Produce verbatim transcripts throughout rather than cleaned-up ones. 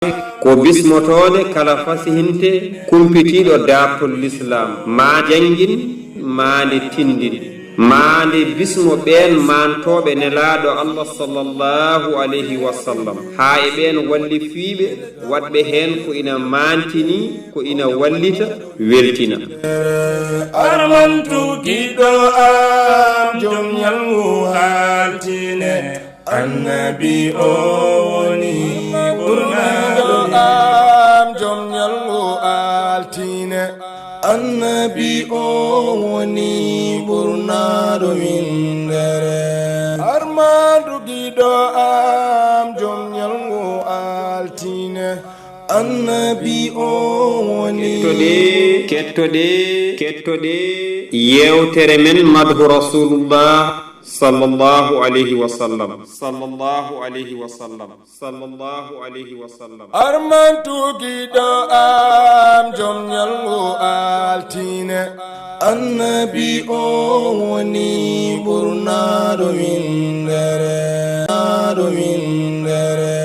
Ko bismotoode kala fasihinte kumpitiiɗo daartol Lislaam, maa janngin, maa nde tinndin, maa nde bismo ɓeen maantooɓe Nelaaɗo Allah sallallahu alayhi wa sallam, haa e ɓeen wallifiiɓe waɗɓe heen ko ina maantini, ko ina wallita, weltina. Armantu giɗo am, jom ñalngu haaltine. Annabi o woni ɓurnaaɗo am, jom ñalngu altine. Annabi o woni ɓurnaaɗo winndere. Armaandu giɗo am, jom ñalngu altine. Annabi o woni. Kettoɗe, kettoɗe, kettoɗe. Yeewtere men Madhu Rasulullah sallallahu alayhi wa sallam. Sallallahu alayhi wa sallam. Sallallahu alayhi wa sallam. Armantu giɗo am, jom ñalngu altine. Annabi o woni ɓurnaaɗo winndere, ɓurnaaɗo winndere.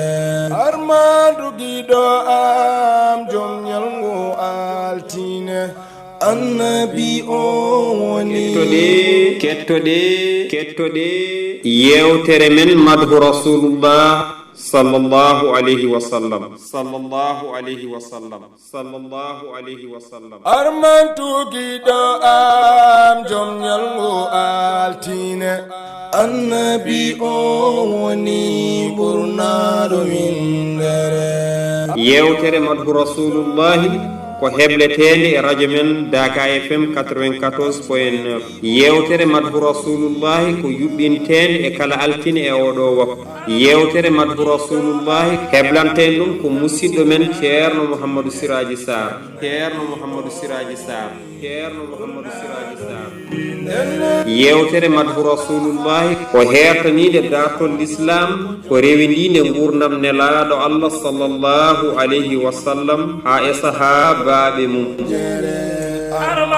Armaandu giɗo am, jom ñalngu altine. Annabi o woni. Kettoɗe, kettoɗe, kettoɗe. Yeewtere men Madhu Rasulullah sallallahu alayhi wa sallam. Sallallahu alayhi wa sallam. Sallallahu alayhi wa sallam. Armantu giɗo am, jom ñalngu altine. Annabi o woni ɓurnaaɗo winndere. Yeewtere Madhu Rasulullahi ko hebleteende e rajo men Daaka F M quatre-vingt-quatorze point neuf. Yeewtere Madhu Rasulullahi ko yuɓɓinteende e kala altine e oo ɗoo waktu. Yeewtere Madhu Rasulullahi, heblanten ɗum ko musidɗo men Ceerno Mouhamadou Siraji Sarr. Ceerno Mouhamadou Siraji Sarr. Ceerno Mouhamadou Siraji Sarr. Yeewtere Madhu Rasulullahi ko heertaniinde daartol Lislaam, ko rewindiinde nguurndam Nelaaɗo Allah sallallahu alayhi wa sallam haa e sahaabaaɓe mum.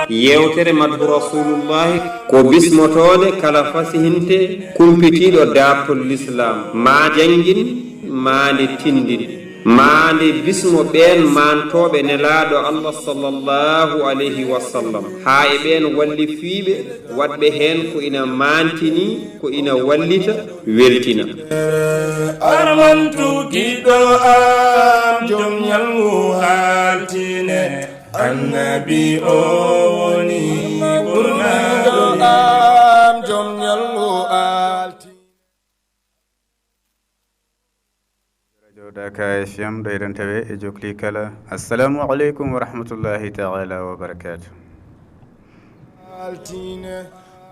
Yeewtere Madhu Rasulullahi ko bismotoode kala fasihinte kumpitiiɗo daartol Lislaam, maa janngin, maa nde tinndin, maa nde bismo ɓeen maantooɓe Nelaaɗo Allah sallallahu alayhi wa sallam, haa e ɓeen wallifiiɓe waɗɓe heen ko ina maantini, ko ina wallita, weltina. Armantu giɗo am, jom ñalngu haaltine. Annabi o woni ɓurnaaɗo am, jom ñalngu alti. Radio Daaka F M, ɗo eɗen tawe e jokli kala. Assalamu aleykum wa rahmatullahi taala wa barakatuh. Altine.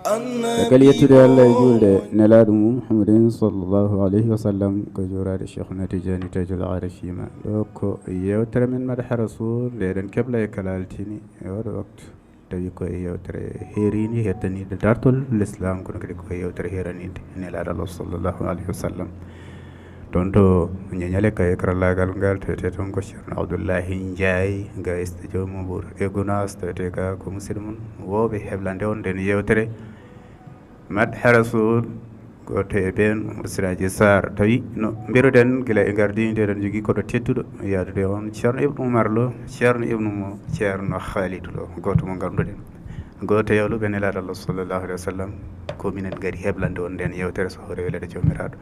Caggal yettude Allah e juulde Nelaaɗo mum Muhammadin sallallahu alayhi wa sallam, ko juuraade Cheikhuna Tijaani Tajul Arifina. Ɗo ko yeewtere men Madha Rasul, nde eɗen kebla e kala altine e oɗo waktu. Tawi ko e yeewtere heeriinde, hettaniinde dartol Lislaam, kono kadi ko e yeewtere heeraniinde Nelaaɗo Allah sallallahu alayhi wa sallam. Toon to ñeñale ka e karallaagal ngal, tawetee toon ko Ceerno Abdullahi Njaay, ga e studio mo Mbuur e Gunaas, tawetee ga ko musidɗo mon woowɓe heblande on nden yeewtere. Madha Rasul, gooto e ɓeen, Oumar Siraji Sarr. Tawi no mbiruɗen gila e ngardiinde, eɗen njogii koɗo tedduɗo yaadude on, Ceerno Ibnu Umar Lo, Ceerno Ibnu mo, Ceerno Khalidou Lo, gooto mo ngannduɗen. Gooto e awluɓe Nelaaɗo Allah sallallahu alayhi wa sallam, ko minen ngari heblande on nden yeewtere so hoore weleede Joomiraaɗo.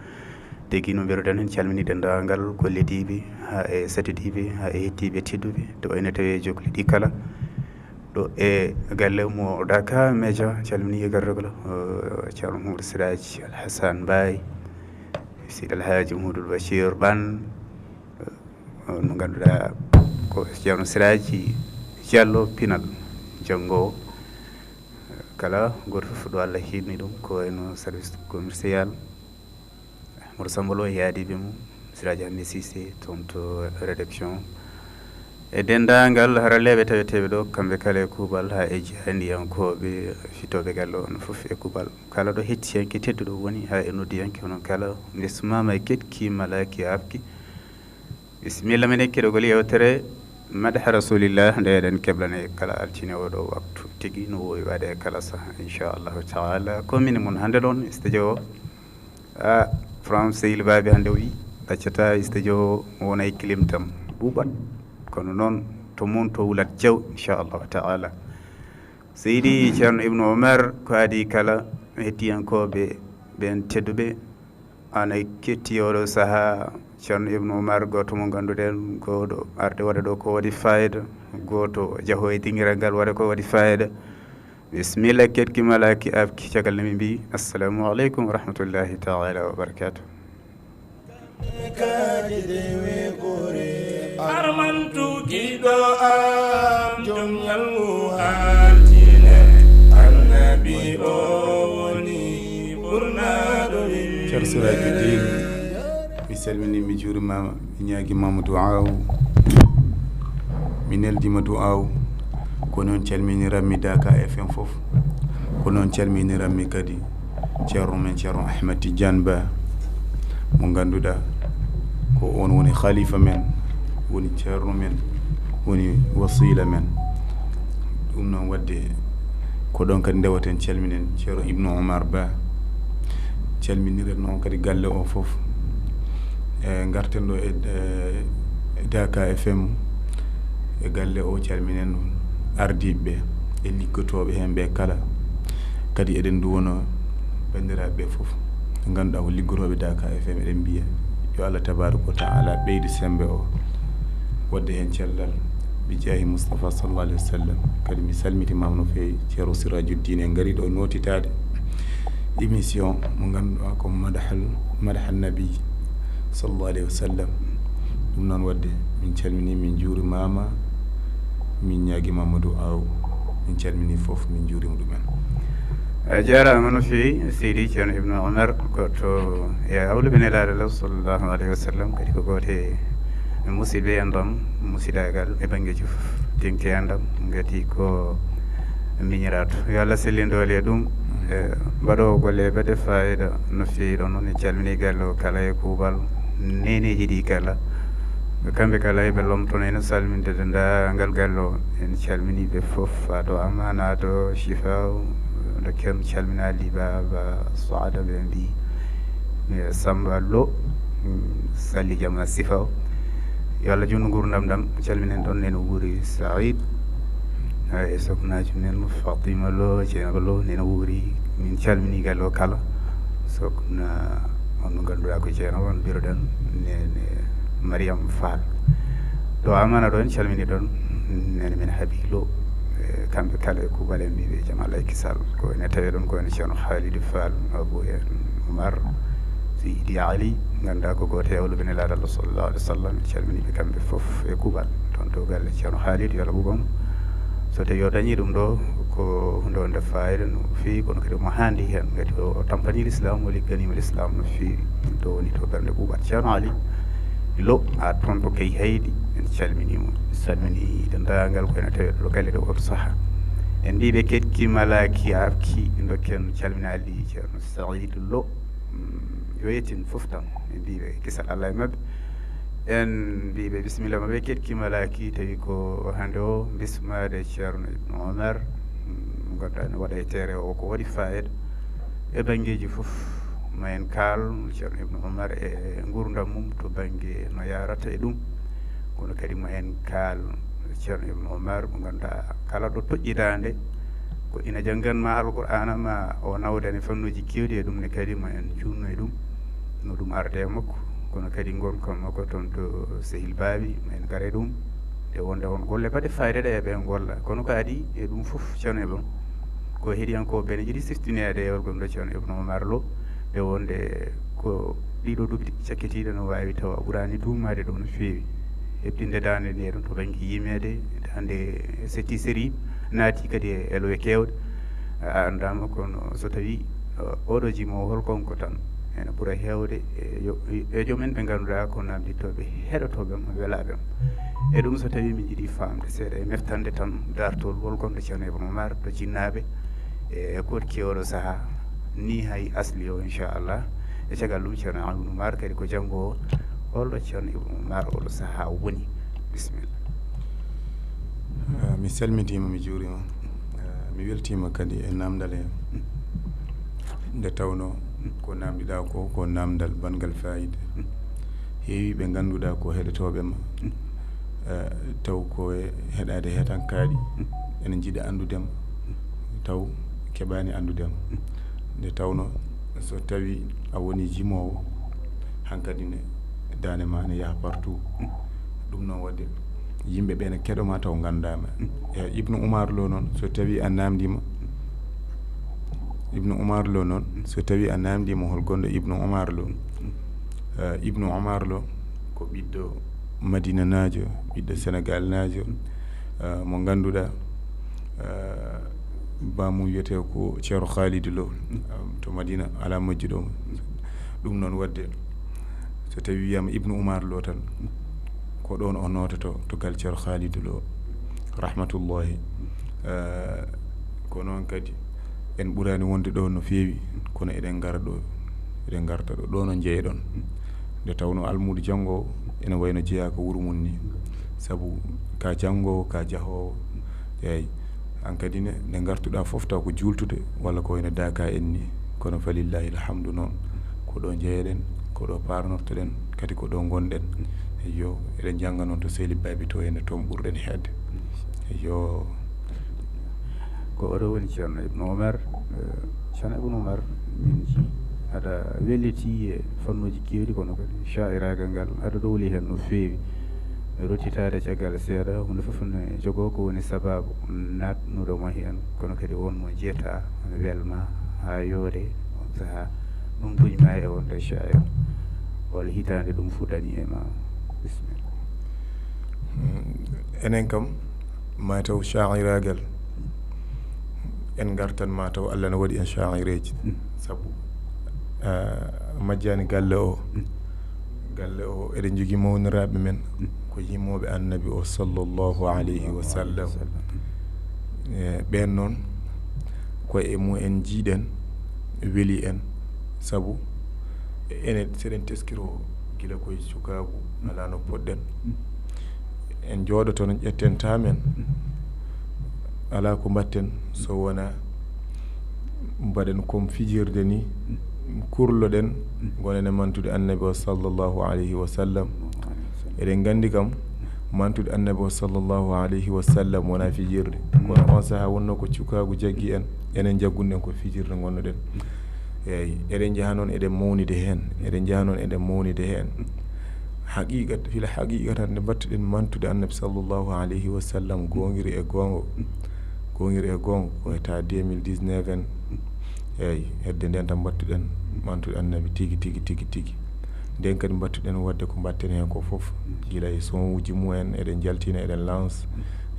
Tigi no mbiruɗen, en calminii denndaangal gollidiiɓe, haa e satidiiɓe, haa e hettiiɓe tedduɓe, to wayno tawi e jokli ɗi kala. Ɗo e galle mo Daaka Media, calminii e garrugol, eh, Ceerno Mouhamadou Siraji Alhassan Mbaye, Seydi Alhaji Mouhamadoul Bachir Ɓan, eh, mo ngannduɗaa ko Ceerno Siraji Diallo Pinal, janngoowo, eh, kala gooto fof ɗo Allah hiirni ɗum, ko wayno service commercial, Mor Samba Lo e yaadiiɓe mum, Siraji Hammet Cissé, toon to rédaction. E denndaangal haralleeɓe taweteeɓe ɗo, kamɓe kala e kuuɓal, haa e jaandiyankooɓe, fitooɓe galle on fof e kuuɓal. Kala ɗo hettiyanke tedduɗo woni, haa e noddiyanke, onon kala, bismama e keɗki, malaki, aabki. Bisimilla, meɗen keɗogol yeewtere Madha Rasulillah, nde eɗen keblane kala altine oɗo waktu tigi, no woowi waɗe kala saha, inchallahu taala. Ko min e mon hannde ɗon, studio o. Ah, From Sehil Baabi hannde o wi, Accata studio o wona e kilim tan ɓuuɓat, kono noon to mum to wulat jaw, inchallahu taala. Seydi Ceerno Ibnu Omar, ko adii kala, hettiyankooɓe ɓeen tedduɓe, ana ketti oɗo sahaa. Ceerno Ibnu Omar, gooto mo ngannduɗen ko ɗo arde waɗa ɗo ko waɗi fayida, gooto jaho e dingiral ngal waɗa ko waɗi fayida. Bisimilla, keɗki malaaki afki, caggal nde min mbi assalamu aleykum wa rahmatullahi taala wa barakatuh. Armantu giɗo am, jom ñalngu altine, annabi o woni ɓurnaɗo. Ceerno Sirajuddin, mi salmini, mi juurima, mi ñaagima du'aaw, mi neldima du'aaw. Ko noon calminiranmi Daaka F M fof. Ko noon calminiranmi kadi ceerno men, Ceerno Ahmed Tidiane Ba, mo ngannduɗaa ko oon woni khalifa men, woni ceerno men, woni wasila men. Ɗum noon waɗde ko ɗoon kadi ndewaten, calminen Ceerno Ibnu Omar Ba, calminiren noon kadi galle o fof. E ngarten ɗo e, e, e Daaka F M, e galle o, calminen ardiiɓe ɓe e liggotooɓe heen ɓe kala. Kadi eɗen nduwano banndiraaɓe ɓe fof, ɓe ngannduɗaa ko liggotooɓe Daaka F M, eɗen mbiya yo Allah tabaaraka wa taala ɓeydu semmbe o, waɗde heen cellal, bi jaahi Mustafa sallallahu alaihi wa sallam. Kadi mi salmitimaama no feewi, Ceerno Sirajuddin, en ngarii ɗo nootitaade émission mo ngannduɗaa ko Madahal, Madahal Nabi sallallahu alaihi wa sallam. Ɗum noon waɗde, min calminii, min njuurimaama, min ñaagimaama du'aaw, min calminii fof, min njuuriima ɗumen. A jaaraama no feewi, Seydi Ceerno Ibnu Omar, ko to e awluɓe Nelaaɗo Allah sallallahu alaihi wa sallam, kadi ko gooto e musidɓe en ɗon, musidaagal e banngeeji fof, teŋti en ɗam, ngati ko miñiraaɗo. Yo Allah sellin doole e ɗum, e mbaɗoowo golle e baɗde fayida no feewi ɗon. Noon en calminii galle o kala e kuuɓal, neeneeji ɗi kala. Kamɓe kala eɓe lomtono, ene salminde denndaangal galle o. En calminii ɓe fof, haa to Amana, to Chifaw, ndokken calminaali Baaba Soada, ɓe mbi, e Samba Lo, mm, Salli Jama Sifaw. Yo Allah juutnu nguurndam ɗam. Calminen ɗon Nene Wuri Saïd, e soknaaji men Fatima Lo, Dieynaba Lo, Nene Wuri. Min calminii galle o kala. Sokna on mo ngannduɗaa ko Dieynaba, on mbiruɗen Nene Mariam Fall. To Amana ɗo en calminii ɗon Nene men Habi Lo. E kamɓe kala e kuuɓal en mbiɓe jam Allah e kisal. Ko ene tawe ɗon ko ene Ceerno Halidou Fall, Abou en Oumar, Seydi Ali, ngannduɗaa ko gooto e awluɓe Nelaaɗo Allah sallallahu alaihi wa sallam. En calminii ɓe kamɓe fof e kuuɓal. Toon to galle Ceerno Halidou, yo Allah ɓuuɓam. So tawii o dañii ɗum ɗo, ko huunde wonde fayida no feewi, kono kadi omo haandi heen, ngati o tampanii Lislaam, o ligganiima Lislaam no feewi. Ɗo woni to ɓernde kuuɓal. Ceerno Ali Lo, a toon to Kay Haydi, en calminii mo. En calminii denndaangal ko ene tawee ɗo galle ɗo oto sahaa. En mbii ɓe keɗki malaaki aafki, ndokken calminaali Ceerno Saïd Lo. Mm, yo yettin fof tan. En mbii ɓe kisal Allah e maɓɓe. En mbii ɓe bisimilla maɓɓe keɗki malaaki, tawi ko hannde o bismaade Ceerno Ibnu Omar, mm, mo ngannduɗaa ene waɗa e teere o ko waɗi fayida e banngeeji fof. Ma en kaal Ceerno Ibnu Omar e nguurndam mum to bannge no yaarata e ɗum. Kono kadi ma en kaal Ceerno Ibnu Omar mo ngannduɗaa kala ɗo toƴƴitaande ko ina janngan ma Alqur'aana ma o nawdani fannuuji keewɗi e ɗum ne kadi ma en juutno e ɗum. No ɗum arde e makko, kono kadi ngonka makko toon to Sehil Baabi, ma en ngare ɗum. Nde wonde on golle baɗe fayida ɗe ɓe golla, kono ko adii e ɗum fof, Ceerno Ibnu, ko heɗiyankooɓe ɓe ne jiɗi siftineede e orgol ɗo Ceerno Ibnu Omar Lo, nde wonde ko ɗiɗo duuɓi cakkitiiɗo no waawi tawa ɓuraani duumaade ɗo no feewi. Heɓtinde daande nde ɗum to bannge yimeede, daande setti seri, naati kadi e elwe keewɗe. A anndaama, kono so tawii, o-, oɗo jimoowo hol konko tan ene ɓura heewde e yo-, e joom en ɓe ngannduɗaa ko namdittooɓe, heɗotooɓe mo, welaaɓe mo. E ɗum, so tawii min njiɗi faamde seeɗa e meftande tan daartol ngol gonɗo Ceerno Ibnu Omar to Jinnaaɓe e Kootki e oɗo sahaa, ni hay asli o, inchallah. E caggal ɗum, Ceerno Ibnu Omar kadi ko janngo o, holɗo Ceerno Ibnu Omar oɗo sahaa woni? Bisimilla. Ah, mi salmitiima, mi juuriima. Ah, mi weltiima kadi e naamndal he. Nde tawnoo ko naamndiɗaa ko, ko naamndal banngal fayida. Heewi ɓe ngannduɗaa ko heɗotooɓe ma, eh, taw ko e heɗaade heɗankaaɗi, ene njiɗa anndude ma, taw keɓaani anndude ma. Nde tawnoo so tawii a wonii jimoowo, hankadi ne daande ma ene yaha partout. Ɗum noon waɗde yimɓe ɓe ne keɗo ma taw nganndaama. E Ibnu Umar Lo noon, so tawii a naamndiima, Ibnu Umar Lo noon, so tawii a naamndiima hol gonɗo Ibnu Umar Lo, eh, Ibnu Umar Lo ko ɓiɗɗo Madinanaajo, ɓiɗɗo Senegaalnaajo, eh, mo ngannduɗaa, eh, baamu wiyetee ko Ceerno Khalid Lo, eh, to Madina, alaa majjuɗo mo. Ɗum noon waɗde, so tawii wiyaama Ibnu Umar Lo tan, ko ɗoon o noototo, to gal Ceerno Khalid Lo, rahmatullahi. Eh, ko noon kadi, en ɓuraani wonde ɗo no feewi, kono eɗen ngara ɗo, eɗen ngarta ɗo, ɗo no njeyeɗon. Nde tawnoo almuudo janngoowo ene wayno jeyaa ko wuro mum ni, sabu ka janngoowo, ka jahoowo, eey, aan kadi ne, nde ngartuɗaa fof taw ko juultude walla ko wayno daaka en ni, kono falillahi alhamdu noon, ko ɗo njeyeɗen, ko ɗo parnortoɗen, kadi ko ɗo ngonɗen. Eyyo, eɗen njannga noon to Sehli Baabi to, ene toon ɓurɗen heedde. Eyyo. Ko oɗo woni Ceerno Ibnu Umar. Eh, Ceerno Ibnu Umar, min njii aɗa wellitii e fannuuji keewɗi, kono kadi shaa'iraagal ngal aɗa ɗowli heen no feewi. Mi rottitaade caggal seeɗa, huunde fof ne jogoo ko woni sabaabu naatnuɗo mo heen, kono kadi won mo njeetaa, welma haa yoore on sahaa. Ɗum buñmaa e wonde shaa'ir. Hol hitaande ɗum fuɗɗanii e ma? Bisimilla. Mm, enen kam, mataw shaa'iraagal, en ngartan mataw Allah no waɗi en shaa'ireeji. Mm. Sabu, ah, majjaani galle o. Mm. Galle o, eɗen njogii mawniraaɓe men, mm, ko yimooɓe Annabi o, sallallahu alayhi wa sallam. E, ɓeen noon, ko e mumen njiiɗen, weli en, sabu enen, seɗen teskiroo gila koye cukaagu, alaa no poɗɗen. En njooɗoto no ƴetten temps men, alaa ko mbaɗten so wonaa mbaɗen comme fijirde ni, kurloɗen, ngonen e mantude Annabi o, sallallahu alayhi wa sallam. Eɗen nganndi kam, mantude Annabi o, sallallahu alayhi wa sallam, wonaa fijirde. Kono on sahaa wonnoo ko cukaagu jaggi en, enen jaggunɗen ko fijirde ngonnoɗen. Eey, eɗen njaha noon eɗen mawnide heen, eɗen njaha noon eɗen mawnide heen. Haqiiqat, fila haqiiqatan, nde mbattuɗen mantude Annabi, sallallahu alayhi wa sallam, goongiri e goongo, goongiri e goongo, ko e ta deux mille dix-neuf en. Eey, hedde ndeen tan mbattuɗen mantude Annabi tigi, tigi, tigi, tigi. Ndeen kadi mbattuɗen waɗde ko mbatten heen ko fof, gila e son uji mumen, eɗen njaltina, eɗen lance,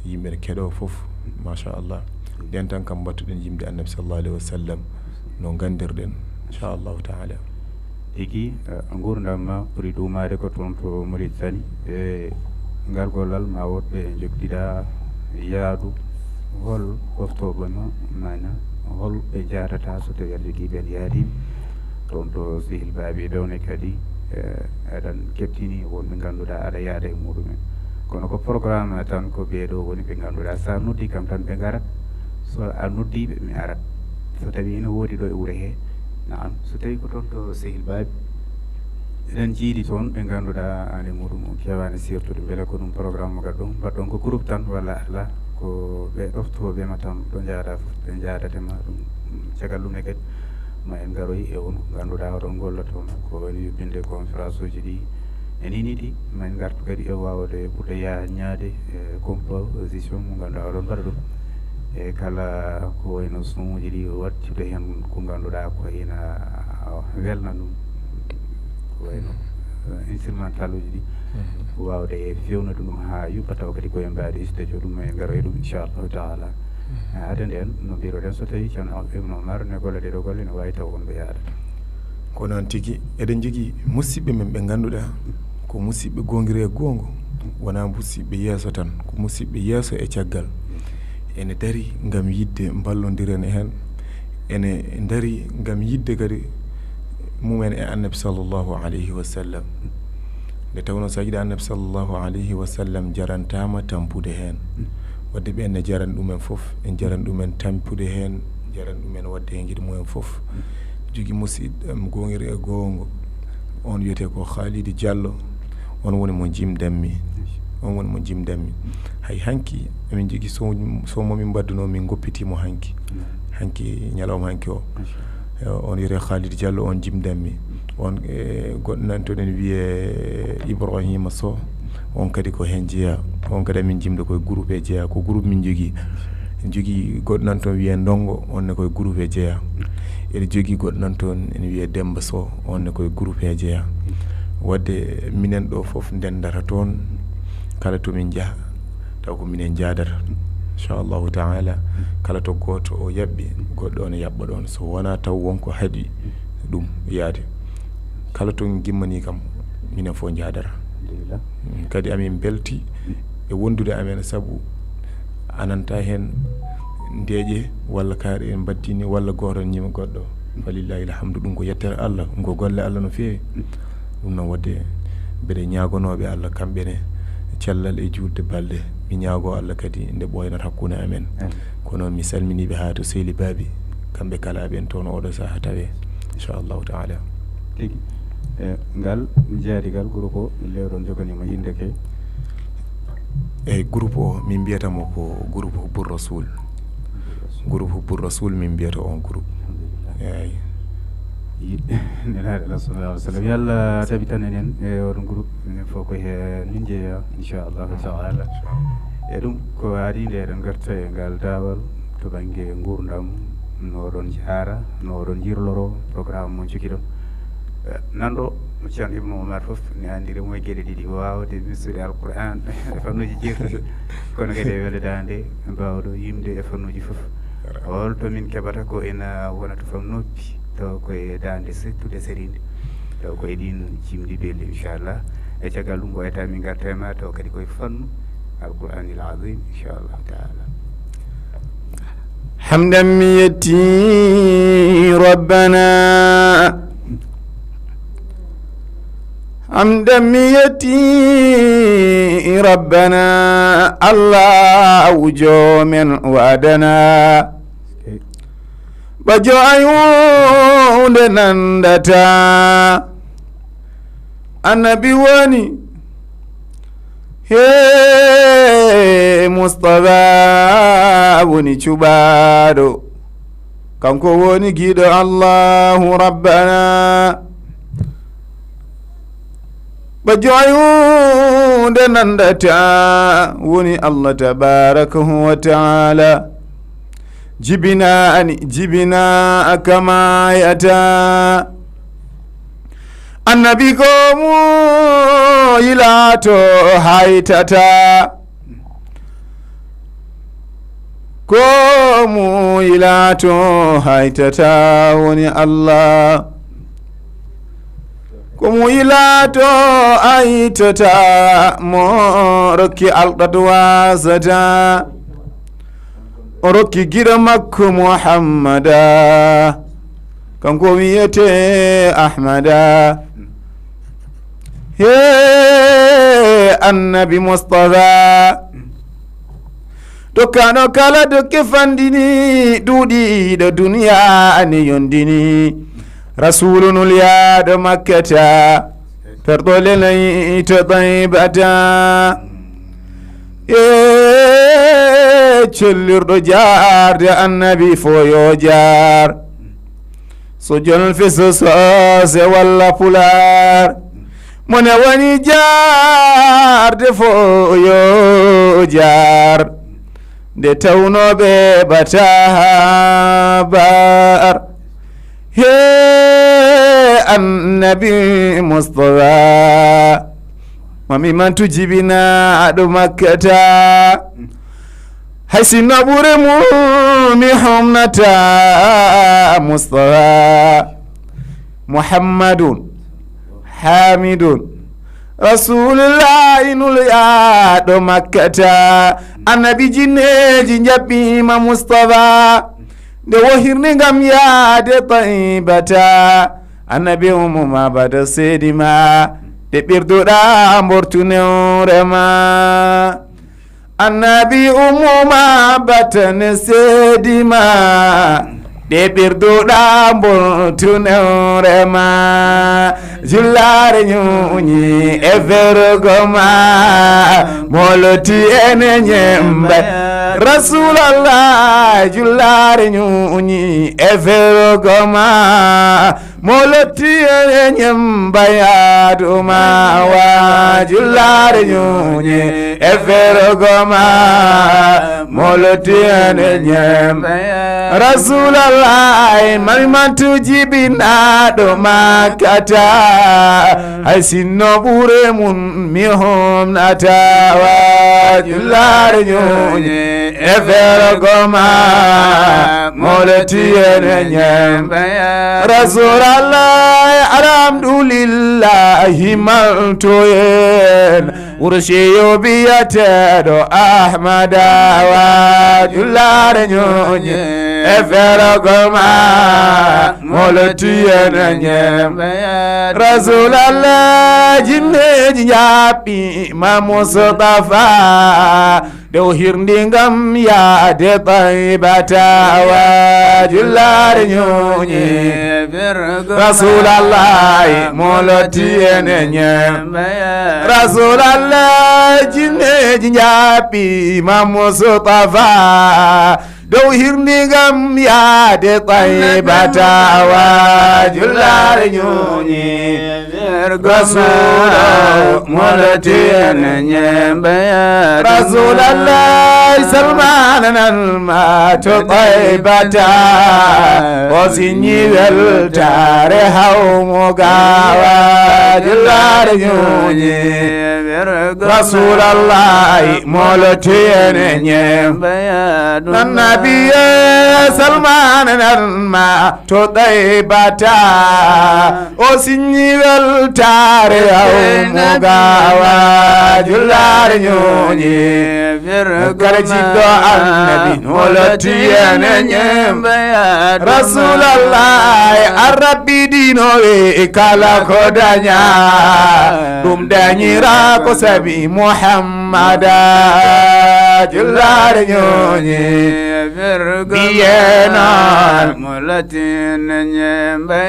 yimɓe ne keɗoo fof, machallah. Ndeen tan kam mbattuɗen yimde Annabi, sallallahu alayhi wa sallam, no nganndirɗen, inchallahu taala. Tigi, eh, nguurndam ma ɓuri duumaade ko toon to Mauritanie. E ngal gollal ma woɗɓe njogdiɗa yaadu, hol ɗoftooɓe ma, maana hol ɓe njaadata so tawii aɗa jogii ɓeen yaadiiɓe? Toon to Sehil Baabi Downe kadi, eh, eɗen keɓtini wonɓe ngannduɗaa aɗa yaada e muɗumen. Kono ko programme tan ko ɓee ɗo woni ɓe ngannduɗaa so a noddi kam tan ɓe ngarat, so a noddi ɓe mi arat. So tawii ina woodi ɗo e wuro he, naam. So tawii ko toon to Sehil Baabi, eɗen njiidi toon ɓe ngannduɗaa aan e muɗum on keewaani sirtude. Mbele ko ɗum programme mo gaɗɗon, mbaɗɗon ko groupe tan walla alaa? Ko ɓe ɗoftooɓe ma tan ɗo njaada fof, ɓe njaadate ma ɗum. Caggal ɗum ne kadi, ma en ngaroy e on ko ngannduɗaa oɗon golla toon, ko woni yuɓɓinde conférence uji ɗi, e nii nii ɗi, ma en ngartu kadi e waawde ɓurde yaññaade e composition mo ngannduɗaa oɗon mbaɗa ɗum. E kala ko wayno son uji ɗi, waɗtude heen ko ngannduɗaa ko ina welna ɗum, ko wayno, eh, instrumental uji ɗi, waawde e fewnude ɗum haa yuɓɓa tawa kadi ko en mbaadi studio ɗum, ma en ngaro e ɗum, inchallahu taala. Eh, hade ndeen, no mbiruɗen, so tawii Ceerno Ibnu Umar ne golle ɗee ɗo golle, ne waawi taw on ɓe yaadata. Ko noon tigi, eɗen njogii musidɓe men ɓe ngannduɗaa ko musidɓe goongiri e goongo, wonaa musidɓe yeeso tan, ko musidɓe yeeso e caggal. Ene dari ngam yiɗde mballondiren heen, ene dari ngam yiɗde kadi mumen e Annabi, sallallahu alayhi wa sallam. Nde tawnoo so a yiɗaa Annabi, sallallahu alayhi wa sallam, jarantaama tampude heen. Waɗde ɓeen ne jaran ɗumen fof, en jaran ɗumen tampude heen, jaran ɗumen waɗde heen gite mumen fof. Jogii musidɗo am goongiri e goongo, on wiyetee ko Khalidi Diallo. On woni mo jimdanmi. On woni mo jimdanmi. Hay hanki, emin jogii so, so mo min mbaddunoo, min ngoppitiimo hanki. Hanki, ñalawma hanki o. Eh, on wiyetee Khalid Diallo, on jimdanmi. On, eh, goɗɗo nan toon ene wiyee Ibrahima Sow. On kadi ko heen jeyaa. On kadi amin jimda koye groupe he jeyaa. Ko groupe min jogii. En jogii goɗɗo nan toon wiyee Ndongo, on ne koye groupe he jeyaa. Eɗen jogii goɗɗo nan toon ene wiyee Demba Sow, on ne koye groupe he jeyaa. Wadde minen ɗo fof ndendata toon, kala to min njaha, taw ko minen njaadata. Inchallahu taala, kala to gooto o yaɓɓi, goɗɗo o ne yaɓɓa ɗoon. So wonaa taw won ko haɗi ɗum yaade. Kala to gimmanii kam, minen fof njaadata. Alhamdulillah. Mm, kadi amin mbelti e wondude amen, sabu a nanta heen ndeeƴe walla kaari en mbaddini walla gooto ñima goɗɗo. Falillahi alhamdu, ɗum ko yettere Allah, ɗum ko golle Allah no feewi. Ɗum noon wadde mbeɗe ñaagonooɓe Allah kamɓe ne cellal e juulde balɗe. Mi ñaagoo Allah kadi nde ɓooynata hakkunde amen. Amin. Kono mi salminiiɓe haa to Sehli Baabi, kamɓe kala aɓen toon oɗo sahaa tawe, inchallahu taala. Tigi. E, ngal jaadigal groupe o, lewɗon joganiima innde ke? Eyi, groupe o, min mbiyata mo ko groupe Hubbur Rasul. Groupe Hubbur Rasul, min mbiyata on groupe. Alhamdulillah. Eyi. Yi-, Nelaaɗo Allah sallallahu alaihi wasallam. Yo Allah tabitan enen e oɗon groupe, minen fof ko heen min jeyaa, inchallahu taala. E ɗum, ko adii nde eɗen ngarta e ngal daawal to bannge nguurndam, no oɗon jaara, no oɗon njirloro, programme mo njogiɗon. Eh, nanɗo Ceerno Ibnu Umar fof ne anndiri mo e geɗe ɗiɗi, waawde wisude Alqur'aan e fannuuji jeetati, kono kadi e weldaade mbaawɗo yimde e fannuuji fof. Hol to min keɓata ko ina wona to fam noppi, taw ko e daande settude sariinde, taw ko e ɗiin jimɗi belɗi, inchallah. E caggal ɗum, ko eta min ngarta e ma, taw kadi ko e fannu Alqur'aanil Aziim, inchallah taala. حمدا ميتي ربنا، حمدا ميتي ربنا، الله وجو من وعدنا. Bajo ayunde nandata. Annabi woni, he Mustafa woni cuɓaaɗo. Kanko woni giɗo Allahu Rabbana. Bajo ayunde nandata woni Allah tabaraka wa taala. Jibinaani, jibinaa kama yata. Annabi ko mo yilaato haytata. Ko mo yilaato haytata woni Allah. Ko mo yilaato aytata mo rokki alɗat wasata. O rokki giɗo makko Muhammada. Kanko wiyete Ahmada. He annabi Mustafa. Tokkano kala dokke fandini, duuɗiiɗo duniya ne yondini. Rasuulu nuliyaaɗo Makkata, perɗo lenay to Taybata. E cellirɗo jaarde annabi fo yo jaar. So jolfe so soose walla pulaar, mone woni jaarde fo yo jaar. Nde tawnooɓe bata haa bar, he annabi Mustafa, mami mantu jibinaaɗo Makkata. Hay si naɓure mum mi homnata Mustafa Muhammadun Hamidun Rasulullahi nulaaɗo Makkata. Annabi jinneeji njaɓɓiima Mustafa nde wohirni ngam yaade Taybata. Annabi ummu ma bata seedi ma nde ɓirduɗa mbortu newre ma. Annabi ummu ma batane seedi ma Ɗe ɓirduɗa mboltunewre ma, jullaare ñuuñi e fergo ma, moloti ene ñembe. Rasulallah, jullaare ñuuñi e fergo ma, moloti ene ñembe yaaduma wa, jullaare ñuuñi e fergo ma, moloti ene ñembe. Rasulallah, mami mantu jibinaɗo makkata, hay sinno ɓure mun mi homnata wa, jullaare ñuuñi e fergo ma, moloti ene ñembe. Rasulallah, alhamdulillahi, maltoyen wursiyo biyateɗo Ahmada wa, jullaare ñuuñi e fergo ma, moloti ene ñembe. Rasulallah, jinneji jaɓɓi ma Mustafa, ɗe o hirndi ngam yaade Taybata wa, jullaare ñuuñi. Rasulallah, moloti ene ñembe. Rasulallah, jinneji jaɓɓi ma Mustafa, dow hirndi ngam yaade Taybata wa, jullaare ñuuñi. Rasuula, moloti ene ñembe. Rasulallah, salmananan ma to Taybata, o sinñi weltaare hawmo gawa, jullaare ñuuñi. Rasulallah, moloti ene ñembe. Nan nabiye, salmananan ma to Taybata, o sinñi weltaare hawmo gawa, jullaare ñuuñi. Kala jiɗɗo annabi, moloti ene ñembe. Rasulallah, arabbi dino we kala ko daña, ɗum dañira ko sabi Muhammada, jullaare ñuuñi. Mbiyenon, moloti ene ñembe.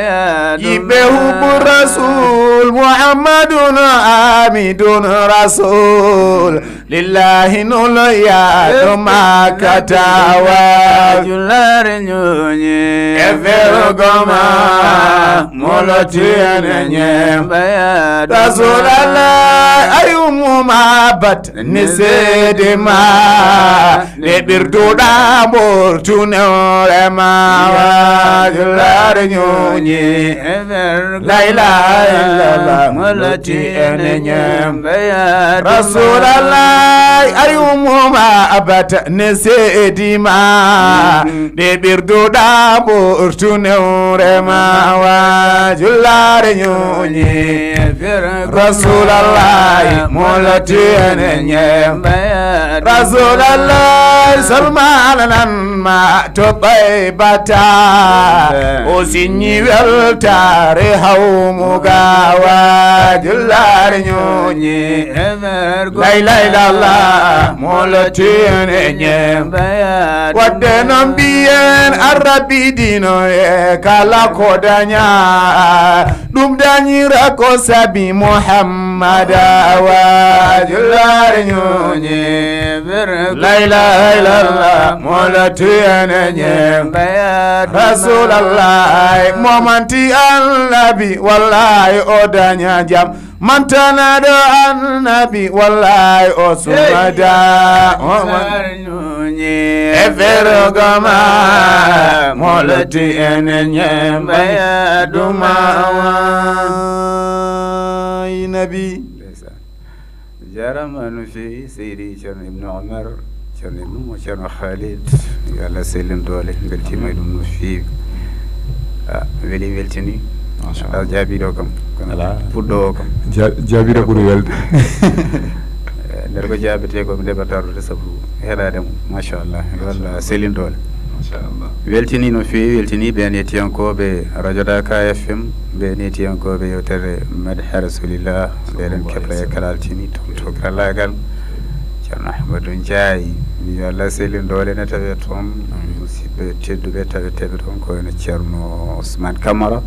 Yiɓe hubbu Rasul, Muhammadun Amidun Rasul, lillahi nul yaɗo makkata wa, jullaare ñuuñi e fergo ma, moloti ene ñembe. Rasulallah, ay ummu ma bat ni seede ma, ne ɓirduɗa mbortunewre ma wa, jullaare ñuuñi. La ilaha illallah, moloti ene ñembe. Rasulallah, ay ummu ma bat ne seedi ma, ne ɓirduɗa mbortunewre ma wa, jullaare ñuuñi. Rasulallah, moloti ene ñembe. Rasulallah, salmananan ma to Taybata, o sinñi weltaare hawmo gawa, jullaare ñuuñi. La ilaha illallah, moloti ene ñembe. Wadde noon mbiyen arabbi dino e kala ko daña, ɗum dañira ko sabi Muhammada wa, jullaare ñuuñi. La ilaha illallah, moloti ene ñembe. Rasulallah, mo manti annabi, wallahi o daña jam. Mantanaɗo annabi, wallahi o sumada. O man- e fergo ma, moloti ene ñembe. Yaaduma wa. Nabi. Ndeysaan. Jarama no feewi, Seydi Ceerno Ibnu Omar, Ceerno Ibnu mo Ceerno Khalid. Yo Allah sellin doole, beltima e ɗum no feewi. A weli, weltini. Machallah. A jaabiɗo kam, kono ala, fuɗɗo o kam. Ja- jaabiɗo ɓuri welde. Eh, nder ko jaabete ko mi ndeɓa dardude sabu heɗade mo. Machallah. Yo Allah sellin doole. Machallah. Weltini no feewi, weltini ɓen yettiyankooɓe Radio Dakar F M, ɓen yettiyankooɓe yewtere Madha Rasulillah, nde eɗen keɓra e kalal tini toon to karallagal. Ceerno Ahmadou Ndiaye, mi yo Allah sellin doole ne tawe toon. Amin. Musidɗo Tedduɓe taweteeɓe toon ko wayno Ceerno Ousmane Camara,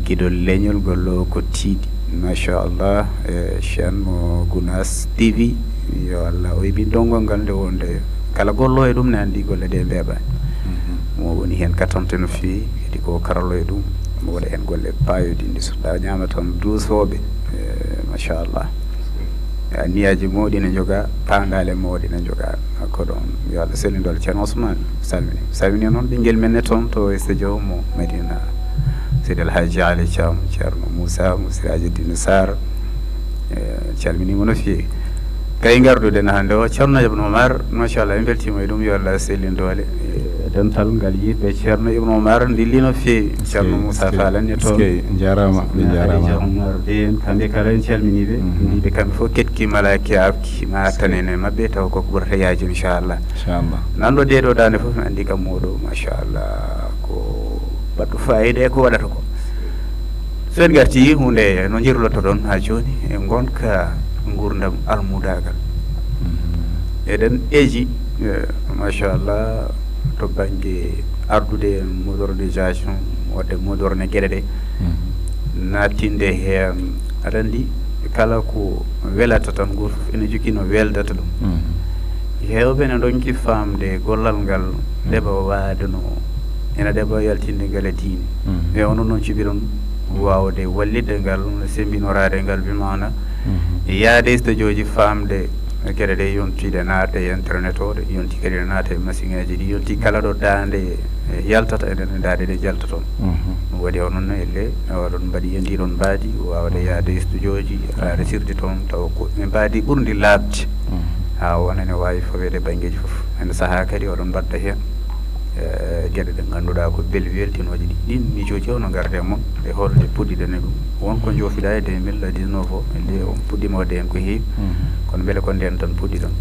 giɗo leñol gollo ko tiiɗi, machallah, e chaîne mo Gounass T V. Yo Allah o heɓi donngol ngal nde wonde kala gollo e ɗum ne anndi golle ɗe mbeeɓaani. Mo woni heen katante no feewi, kadi ko karallo e ɗum, mo waɗa heen golle paayoɗinɗe, so ɗa ñaama tan duusooɓe, e, machallah. Anniyaji mawɗi ne njoga, paandaale mawɗi ne njoga. Ko ɗoon, yo Allah sellindu Allah. Ceerno Ousmane, salmini. Salmini noon ɓinngel men ne toon to studio mo Madina, Seydi El Hadji Ali Thiam, Ceerno Moussa, mo Siraji Dine Sarr. E, calminii mo no feewi. Kay ngarduɗen hannde o, Ceerno Ibn Omar, machallah, en mbeltiima e ɗum, yo Allah sellin doole. E, dental ngal yiɗɓe Ceerno Ibn Omar, ndilli no feewi. Ceerno Moussa Fall en ne toon. Eskey, njaaraama, ɓe njaaraama. Hadija Omar Deen, kamɓe kala en calminii ɓe. Mhm. Mbiɓe kamɓe fof ketki malaaki aabki, ma tanen e maɓɓe, taw ko ko ɓurata yaajde, inchallah. Inchallah. Nanɗo ɗee ɗoo daande fof, mi anndi kam mooɗo, machallah, ko baɗɗo fayida e ko waɗata ko. So en ngartii huunde no njirlotoɗon haa jooni e ngonka nguurndam almudaagal. Mhm. Eɗen eji, eh, machallah, to bannge ardude modernisation, waɗde moderne geɗe ɗe, mhm, nattinde heen. Aɗa anndi, kala ko welata tan, gooto fof ene jogii no weldata ɗum. Mhm. Heewɓe ne ndonki faamde gollal ngal, mhm, ɗeɓa waade no ene ɗeɓa yaltinde ngal e diine. Mhm. E onon noon cuɓiɗon waawde wallitde ngal, sembinoraade ngal, bi maana, mhm, yaade e studio ji, faamde geɗe ɗe yontii ɗe naata e internet o, ɗe yontii kadi ɗe naata e masiŋaaji ɗi, yontii kala ɗo daande, e, yaltata, eɗen ndaade ɗe jalta toon. Mhm. Ɗum waɗi onon ne, elle, oɗon mbaɗi e ndiɗon mbaadi, waawde yaade e studio ji, haa resirde toon, tawa ko e mbaadi ɓurndi laaɓde. Mhm. Haa wona ene waawi faweede banngeeji fof. Ene sahaa kadi oɗon mbaɗda heen, eh, geɗe ɗe ngannduɗaa ko bel weltinooje ɗi. Ɗiin miijooji, hono ngarata e mon, e holde puɗɗiɗen e ɗum? Won ko njoofiɗaa e deux mille dix-neuf o, e nde on puɗɗiima waɗde heen ko heewi. Mhm. Kono mbele ko ndeen tan puɗɗiɗon?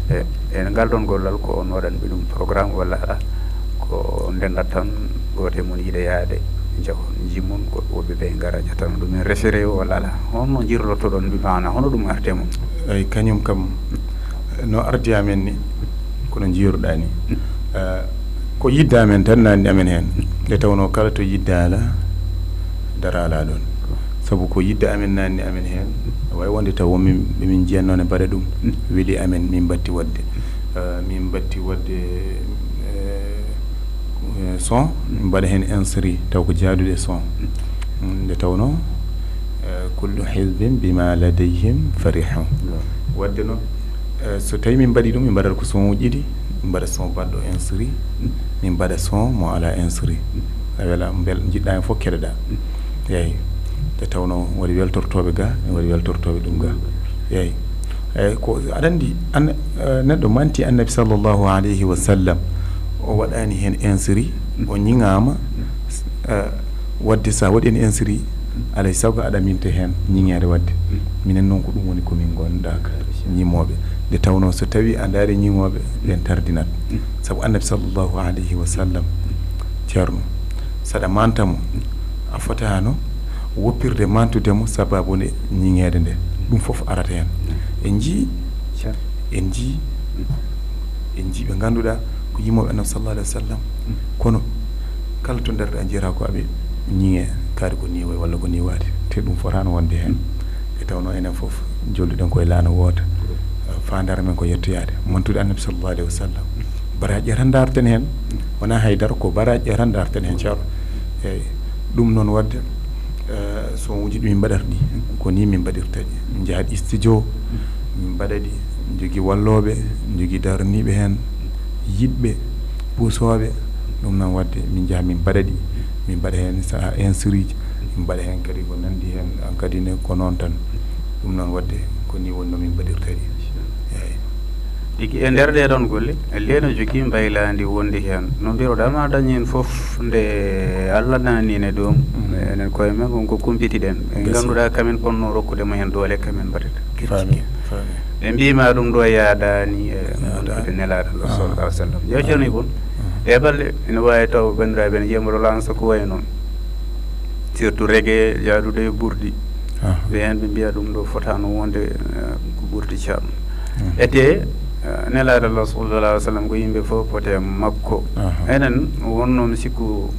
E, e ngal ɗoon gollal, ko on waɗanɓe ɗum programme walla alaa? Ko ndenndat tan, gooto e mon yiɗa yaade, njahon, njimmon, ko woɓɓe ɓe ngara, ƴettana ɗum en référé o walla alaa? Honno njirlotoɗon, bi maana, hono ɗum arti e mon? Eyi, kañum kam, no ardi amen ni, kono njiiruɗaa ni. Eh, ko yidde amen tan nanni amen heen. Nde tawnoo kala to yidde alaa, dara alaa ɗoon. Sabu ko yidde amen nanni amen heen. Aɗa waawi wonde taw won min, ɓe min njiyatnoo ne mbaɗa ɗum. Weli amen, min mbatti waɗde. Eh, min mbatti waɗde, eh, eh, son, min mbaɗa heen inscrit, taw ko jaaduɗo e son. Mm, nde tawnoo, eh, kullu hizbin bima ladayhim farihun. Waɗde noon, eh, so tawii min mbaɗii ɗum, min mbaɗata ko son uji ɗiɗi, min mbaɗa son baɗɗo inscrit, min mbaɗa son mo alaa inscrit. A wela, mbel, njiɗɗaa heen fof keɗoɗaa. Eeyi. Nde tawnoo waɗi weltortooɓe ga, ene waɗi weltortooɓe ɗum ga. Eeyi. Eeyi, ko aɗa anndi, an-, eh, neɗɗo manti Annabi sallallahu alayhi wa sallam, o waɗaani heen inscrit, o ñiŋaama, eh, waɗde so a waɗi heen inscrit, alaa e sago aɗa minta heen ñiŋeede waɗde. Minen noon ko ɗum woni ko min ngonɗaa ka, ñimooɓe. Nde tawnoo so tawii a ndaari ñimooɓe, ɓeen tardinat. Sabu Annabi sallallahu alayhi wa sallam, Ceerno, so aɗa manta mo, a fotaano woppirde mantude mo sababu nde ñiŋeede nde. Ɗum fof arata heen. En njii, en njii, en njii ɓe ngannduɗaa ko yimooɓe Annabi sallallahu alayhi wa sallam. Kono kala to ndarɗaa njiyataa ko aɓe ñiŋee, kaari ko nii wayi walla ko nii waati. Te ɗum fotaano wonde heen. Nde tawnoo enen fof jolluɗen ko e laana woota. Faandaare men ko yettoyaade, mantude Annabi sallallahu alayhi wa sallam. Baraaji tan ndaarten heen, wonaa hay dara, ko baraaji tan ndaarten heen, Ceerno. Eeyi, ɗum noon waɗde, eh, son uji ɗi min mbaɗata ɗi, ko nii min mbaɗirta ɗi. Min njaha ɗi studio, min mbaɗa ɗi, min njogii wallooɓe, min njogii daraniiɓe heen, yiɗɓe, puusooɓe. Ɗum noon waɗde, min njaha min mbaɗa ɗi, min mbaɗa heen sahaa inscriji, min mbaɗa heen kadi ko nanndi heen, aan kadi ne ko noon tan. Ɗum noon waɗde, ko nii woni no min mbaɗirta ɗi. Eeyi. Tigi e nder ɗee ɗoon golle, le no jogii mbaylaandi wondi heen. No mbiruɗaa ma dañ heen fof, nde Allah naatni en e ɗum, enen koye men kon ko kumpitiɗen. En ngannduɗaa kamen ponnoo rokkude mo heen doole, kamen mbaɗata. Faami, faami. Ɓe mbiima ɗum ɗo yaadaani e wondude Nelaaɗo sallallahu alaihi wasallam. Yo ceerno Ibn, e balɗe, ina waawi taw banndiraaɓe ene njiyamoro lansa ko wayi noon. Surtout reggae jaaduɗo e ɓurɗi. Ɓe heen ɓe mbiya ɗum ɗo fotaano wonde, eh, ko ɓurɗi Ceerno. Ete, Nelaaɗo Allah sallallahu alaihi wasallam ko yimɓe fof pote makko. Enen wonno mi sikku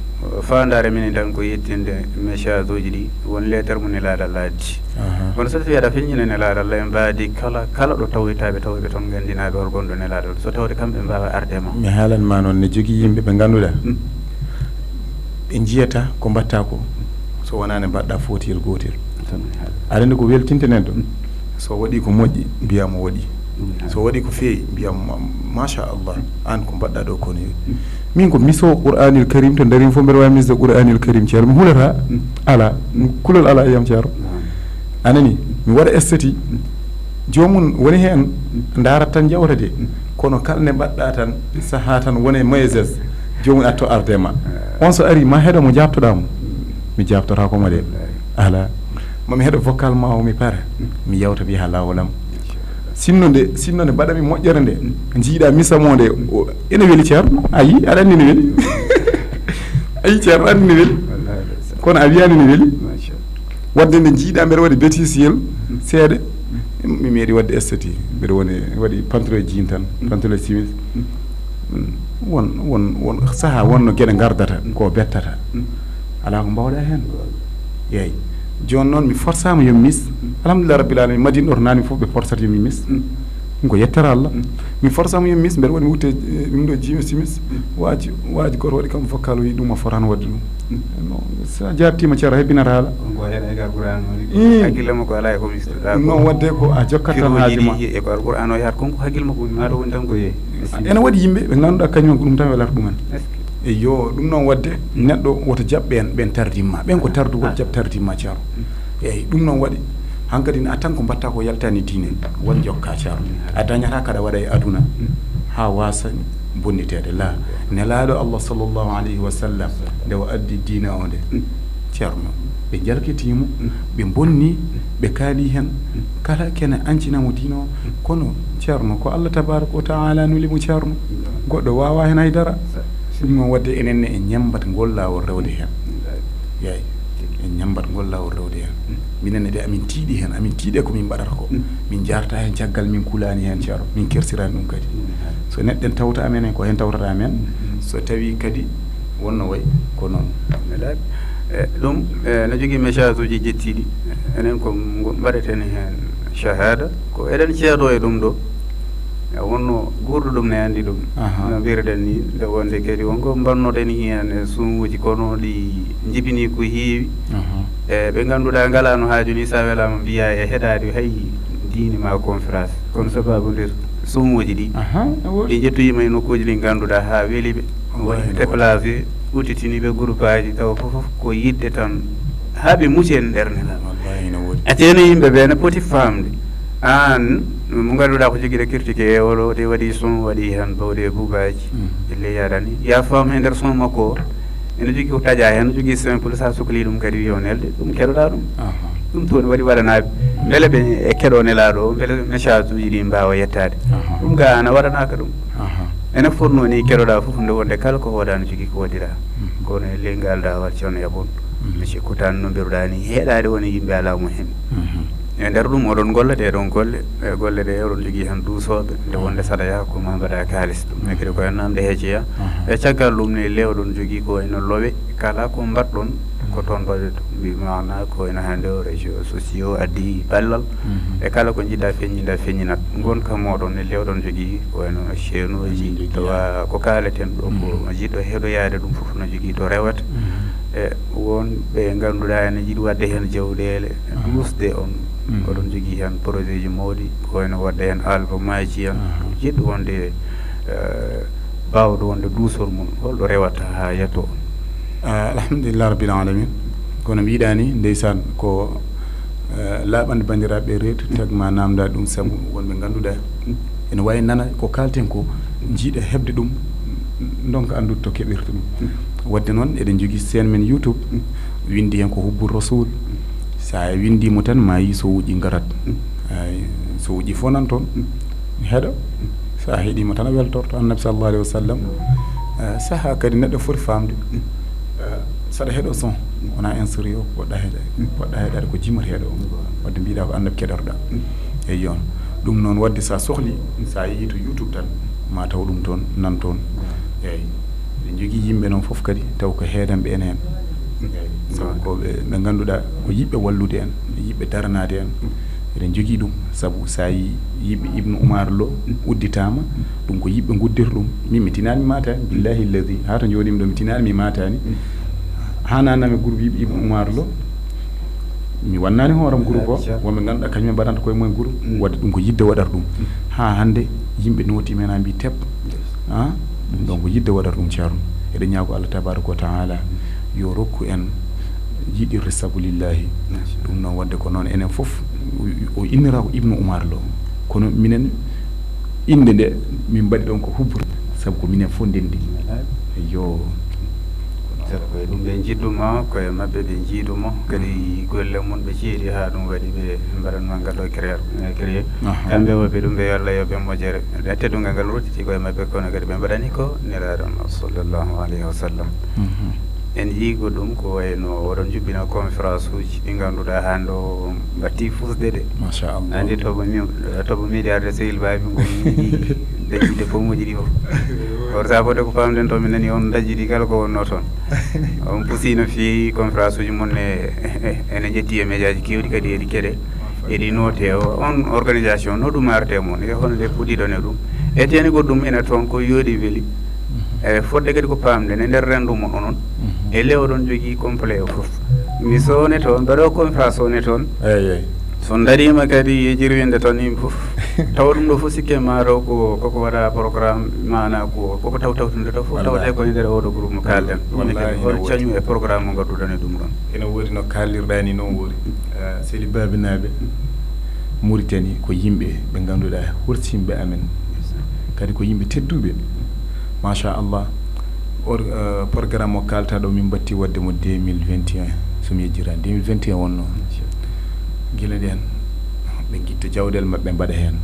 faandaare men tan ko yettinde message uji ɗi won leetar mo Nelaaɗo Allah addi. Kono so tawi aɗa feññina Nelaaɗo Allah e mbaadi kala kala ɗo tawitaaɓe tawiɓe toon nganndinaaɓe hol gonɗo Nelaaɗo Allah so tawde kamɓe mbaawa arde ma. Mi haalan ma noon ne jogii yimɓe ɓe ngannduɗaa ɓe njiyata ko mbaɗta ko so wonaa ne mbaɗɗa footir gootir. Aɗa anndi ko weltintenen ɗum so waɗi ko moƴƴi mbiya mo waɗi, so waɗi ko feewi mbiya mo machallah, aan ko mbaɗɗa ɗo kono yo min ko miso qur'anil karim to ndarim fof mbeɗa wawi misde qur'anil karim ceerno mi hulata. Ala kulol ala yam ceerno. Anani mi waɗa esthétique joomum woni heen ndarat tan jawata de kono kala nde mbaɗɗa tan saha tan wone moises joomum atto arde ma. On so ari ma heɗo mo jaabtoɗa mo mi jaabtotako mo de. Ala mami heɗo vocal ma o mi pare mi yawta mi yaha lawolam. Sinno nde sinno nde mbaɗami moƴƴere nde jiiɗa misamo nde ene weli ceerno ayi aɗa anndi ne weli. Ayi ceerno anndi ne weli kono a wiyani ne weli. Wadde nde jiiɗa mbeɗa waɗi bétisiyel seeɗa mi meeɗi waɗde esthétique mbeɗa woni waɗi pantalon e jean tan pantalon e simis. Won won won saha wonno geɗe gardata ko bettata ala ko mbawɗa heen. Yeey jooni noon mi forsama yo mis alhamdulillah rabbil alamin madine ɗo to nani fof ɓe forsata yo mi mis. Ɗum ko yettere allah mi forsama yo mis mbeɗa waɗi wutte ɗum ɗo jiimi simis waaji waaji goto waɗi kam vocal o yi ɗum a fotano waɗde ɗum. Sa jartima ceero hebbinata ala. Hakkille makko ala e ko mistoɗa non wadde ko a jokkat tan haaji ma e ko alqur'an o yahat kon ko hakkille makko maɗo woni tan ko yeeyi. Ene waɗi yimɓe ɓe ngannduɗa kañum ko ɗum tan welata ɗumen. Eyo ɗum noon wadde neɗɗo woto jaɓɓe en ɓen tardimma ɓen ko tardu woto jaɓ tardimma ceero. Eyyi ɗum noon waɗi hankadi a tan ko mbatta ko yaltani diine won jokka ceero a dañata kaɗa waɗa e aduna ha wasa bonnitede la nelaɗo allah sallallahu alayhi wa sallam nde o addi diina o nde ceerno ɓe jalkitiimo ɓe bonni ɓe kaali heen kala kene ancinamo diina o kono ceerno ko allah tabaraka wa taala nuli mo ceerno goɗɗo wawa heen haydara. Ɗum noon wadde enen ne en ñambat ngol laawol rewde heen. Yaay en ñambat ngol laawol rewde heen. Minen ne de amin tiiɗi heen amin tiiɗe ko min mbaɗata ko min jarta heen caggal min kulani heen ceero min kersirani ɗum kadi. So neɗɗo en tawta amen en ko heen tawtata amen so tawi kadi wonno way ko noon. E ɗum e no jogii message uji ƴettiiɗi enen ko mbaɗeten heen shahada ko eɗen ceedo e ɗum ɗo. E wonno guurɗo ɗum ne anndi ɗum no mbirɗen ni nde wonde kadi wonko mbannoɗen heen e sumuuji kono ɗi njibini ko heewi. E ɓe ngannduɗaa ngalaa no haaju ni so a welaama mbiyaa e heɗaade hay diine ma conférence kono sababu nde sumuuji ɗi ɗi njettoyima e nokkuuji ɗi ngannduɗaa haa weli ɓe woni déplacé udditini ɓe groupe aji taw fof ko yidde tan haa ɓe muci en nder nelal. A ceeno yimɓe ɓe ne poti faamde aan mo ngannduɗaa ko jogiɗo kirtike e olo de waɗi son waɗi heen bawɗe e buubaaji e ley yaɗani ya faam he nder son makko o ene jogii ko taƴa heen no jogii simple so a sukli ɗum kadi wiyo nelde ɗum keɗoɗa ɗum. Ɗum toon waɗi waɗanaaɓe mbele ɓe e keɗo nelaaɗo o mbele message uji ɗi mbaawa yettaade. Ɗum ga ana waɗanaaka ɗum ene fotno ni keɗoɗa fof nde wonde kala ko hoɗa no jogii ko waɗira kono e ley ngal dawal ceerno yabon mi sikku tan no mbiruɗa ni heɗade woni yimɓe ala mo hen e nder ɗum oɗon golla ɗe ɗon golle e golle ɗe oɗon jogii tan duusooɓe nde wonde saɗa yaha ko ma mbaɗa kaalis ɗum ne kadi ko hen namde heeceya e caggal ɗum ne le oɗon jogii ko ene lowe kala ko mbaɗɗon ko toon mbaɗe ɗum mbimana ko ene hande o réseau sociaux addi ballal e kala ko jiɗɗa feññinɗa feññinat gonka moɗon e lewɗon jogii ko wayno ceenoji tawa ko kaaleten ɗo ko jiɗɗo heɗoyaade ɗum fof no jogii to rewata e won ɓe ngannduɗaa ene jiɗi waɗde heen jawɗeele duusde on oɗon jogii heen projet ji mawɗi ko wayno waɗde heen albumaji en jiɗɗo wonde baawɗo wonde duusol mum holɗo rewata haa yetto on. Alhamdulillah rabbil alamin. Kono mbiɗa ni ndeysaan ko laaɓande banndiraaɓe reedu tagma namda ɗum sabu wonɓe ngannduɗaa ene wawi nana ko kalten ko jiiɗa heɓde ɗum ndonka anndude to keɓirta ɗum. Wadde noon eɗen jogii seen men youtube windi heen ko hubbu rasul. Sa windimo tan ma yi so wuƴi ngarat. Ay so wuƴi fof nan toon heɗo. Sa heɗima tan a weltorto annabi sallallahu alayhi wa sallam. Saha kadi neɗɗo foti famde saɗa heɗo son wona insuri o poɗɗa heɗade poɗɗa heɗade ko jimata heɗo o. Wadde mbiɗa ko annabi keɗorɗa. Eyyi on Ɗum noon waɗde, so a sohli, so a yehii to YouTube tan, ma taw ɗum toon, nan toon. Eeyi. Eɗen njogii yimɓe noon fof kadi, taw ko heedanɓe en heen. Eeyi. Sabu ko ɓe, ɓe ngannduɗaa ko yiɗɓe wallude en, yiɗɓe daranaade en. Eɗen njogii ɗum, sabu so a yii yiɗɓe Ibnu Umar Lo udditaama, ɗum ko yiɗɓe nguddirta ɗum. Min mi tinaani mi maataani, billaahi lladi, haa to njooɗiimi ɗo mi tinaani mi maataani. Haa naatnami groupe yiɗɓe Ibnu Umar Lo, mi wannaani hooram groupe o, wonɓe ngannduɗaa kañum en mbaɗanta koye mumen groupe, waɗde ɗum ko yiɗde waɗata ɗum. Haa hannde yimɓe nootiima heen haa mbii tep. Ah, ɗum ɗoon ko yiɗde waɗata ɗum, Ceerno. Eɗen ñaago Allah tabaaraka wa taala yo rokku en yiɗirde sabu lillaahi. Ɗum noon waɗde ko noon enen fof o, o innira ko Ibnu Umar Lo. Kono minen innde nde min mbaɗi ɗoon ko hubbur, sabu ko minen fof ndenndi. Yo. Sabu koye ɗum ɓe njiɗɗuma, koye maɓɓe ɓe njiiɗuma, kadi golle mum ɓe ceedi haa ɗum waɗi ɓe mbaɗanma ngal ɗo créer, créer. Aha. Kamɓe wonɓe ɗum ɓe yo Allah yoɓ ɓe moƴƴere. Nde teddungal ngal ruttiti koye maɓɓe, kono kadi ɓe mbaɗani ko Nelaaɗo sallallahu alayhi wa sallam. Mhm. En njii ko ɗum ko wayno oɗon njuɓɓina conférence uji ɗi ngannduɗaa hannde o mbatti fusde de. Machallah. Anndi toɓo mi-, toɓo media de sehil baabi ngon mi yiɗi dañde pomuji ɗi fof. Or sa fode ko pamɗen to, mi nani on daƴƴi ɗi kala ko wonno toon. On pusi no feewi conférence uji mon e, e, ene ƴetti e média ji keewɗi kadi eɗi keɗe. Eɗi noote o, on organisation no ɗum arte mon, e honde puɗɗiɗon e ɗum? E teni ko ɗum ene toon ko yooɗi weli. E fodde kadi ko pamɗen e nder renndo mon onon. E le oɗon jogii complet o fof. Mi sone toon, mbaɗo conférence one toon. Eyi, eyi. So darima kadi e jirwinde toon yimɓe fof. Tawa ɗum ɗo fof sikke ma taw ko, koko waɗa programme, maana ko, koko taw tawtunde taw fof. Wallahi. Tawate ko e nder oɗo groupe mo kalɗen. Ɗum ne kadi, wallahi, hol ene woodi cañu e programme mo ngadduɗon e ɗum ɗon? Ene woodi no kaalirɗaa ni, noon woodi. Eh, sehil baabinaaɓe Mauritanie ko yimɓe ɓe ngannduɗaa horsimɓe amen. Kadi ko yimɓe tedduɓe. Machallah. Or, eh, programme o kaaltaa ɗo min mbatti waɗde mo deux mille vingt et un, so mi yejjitaani, deux mille vingt et un wonno. Gila ɗen, ɓe ngitta jawɗeele maɓɓe mbaɗa heen.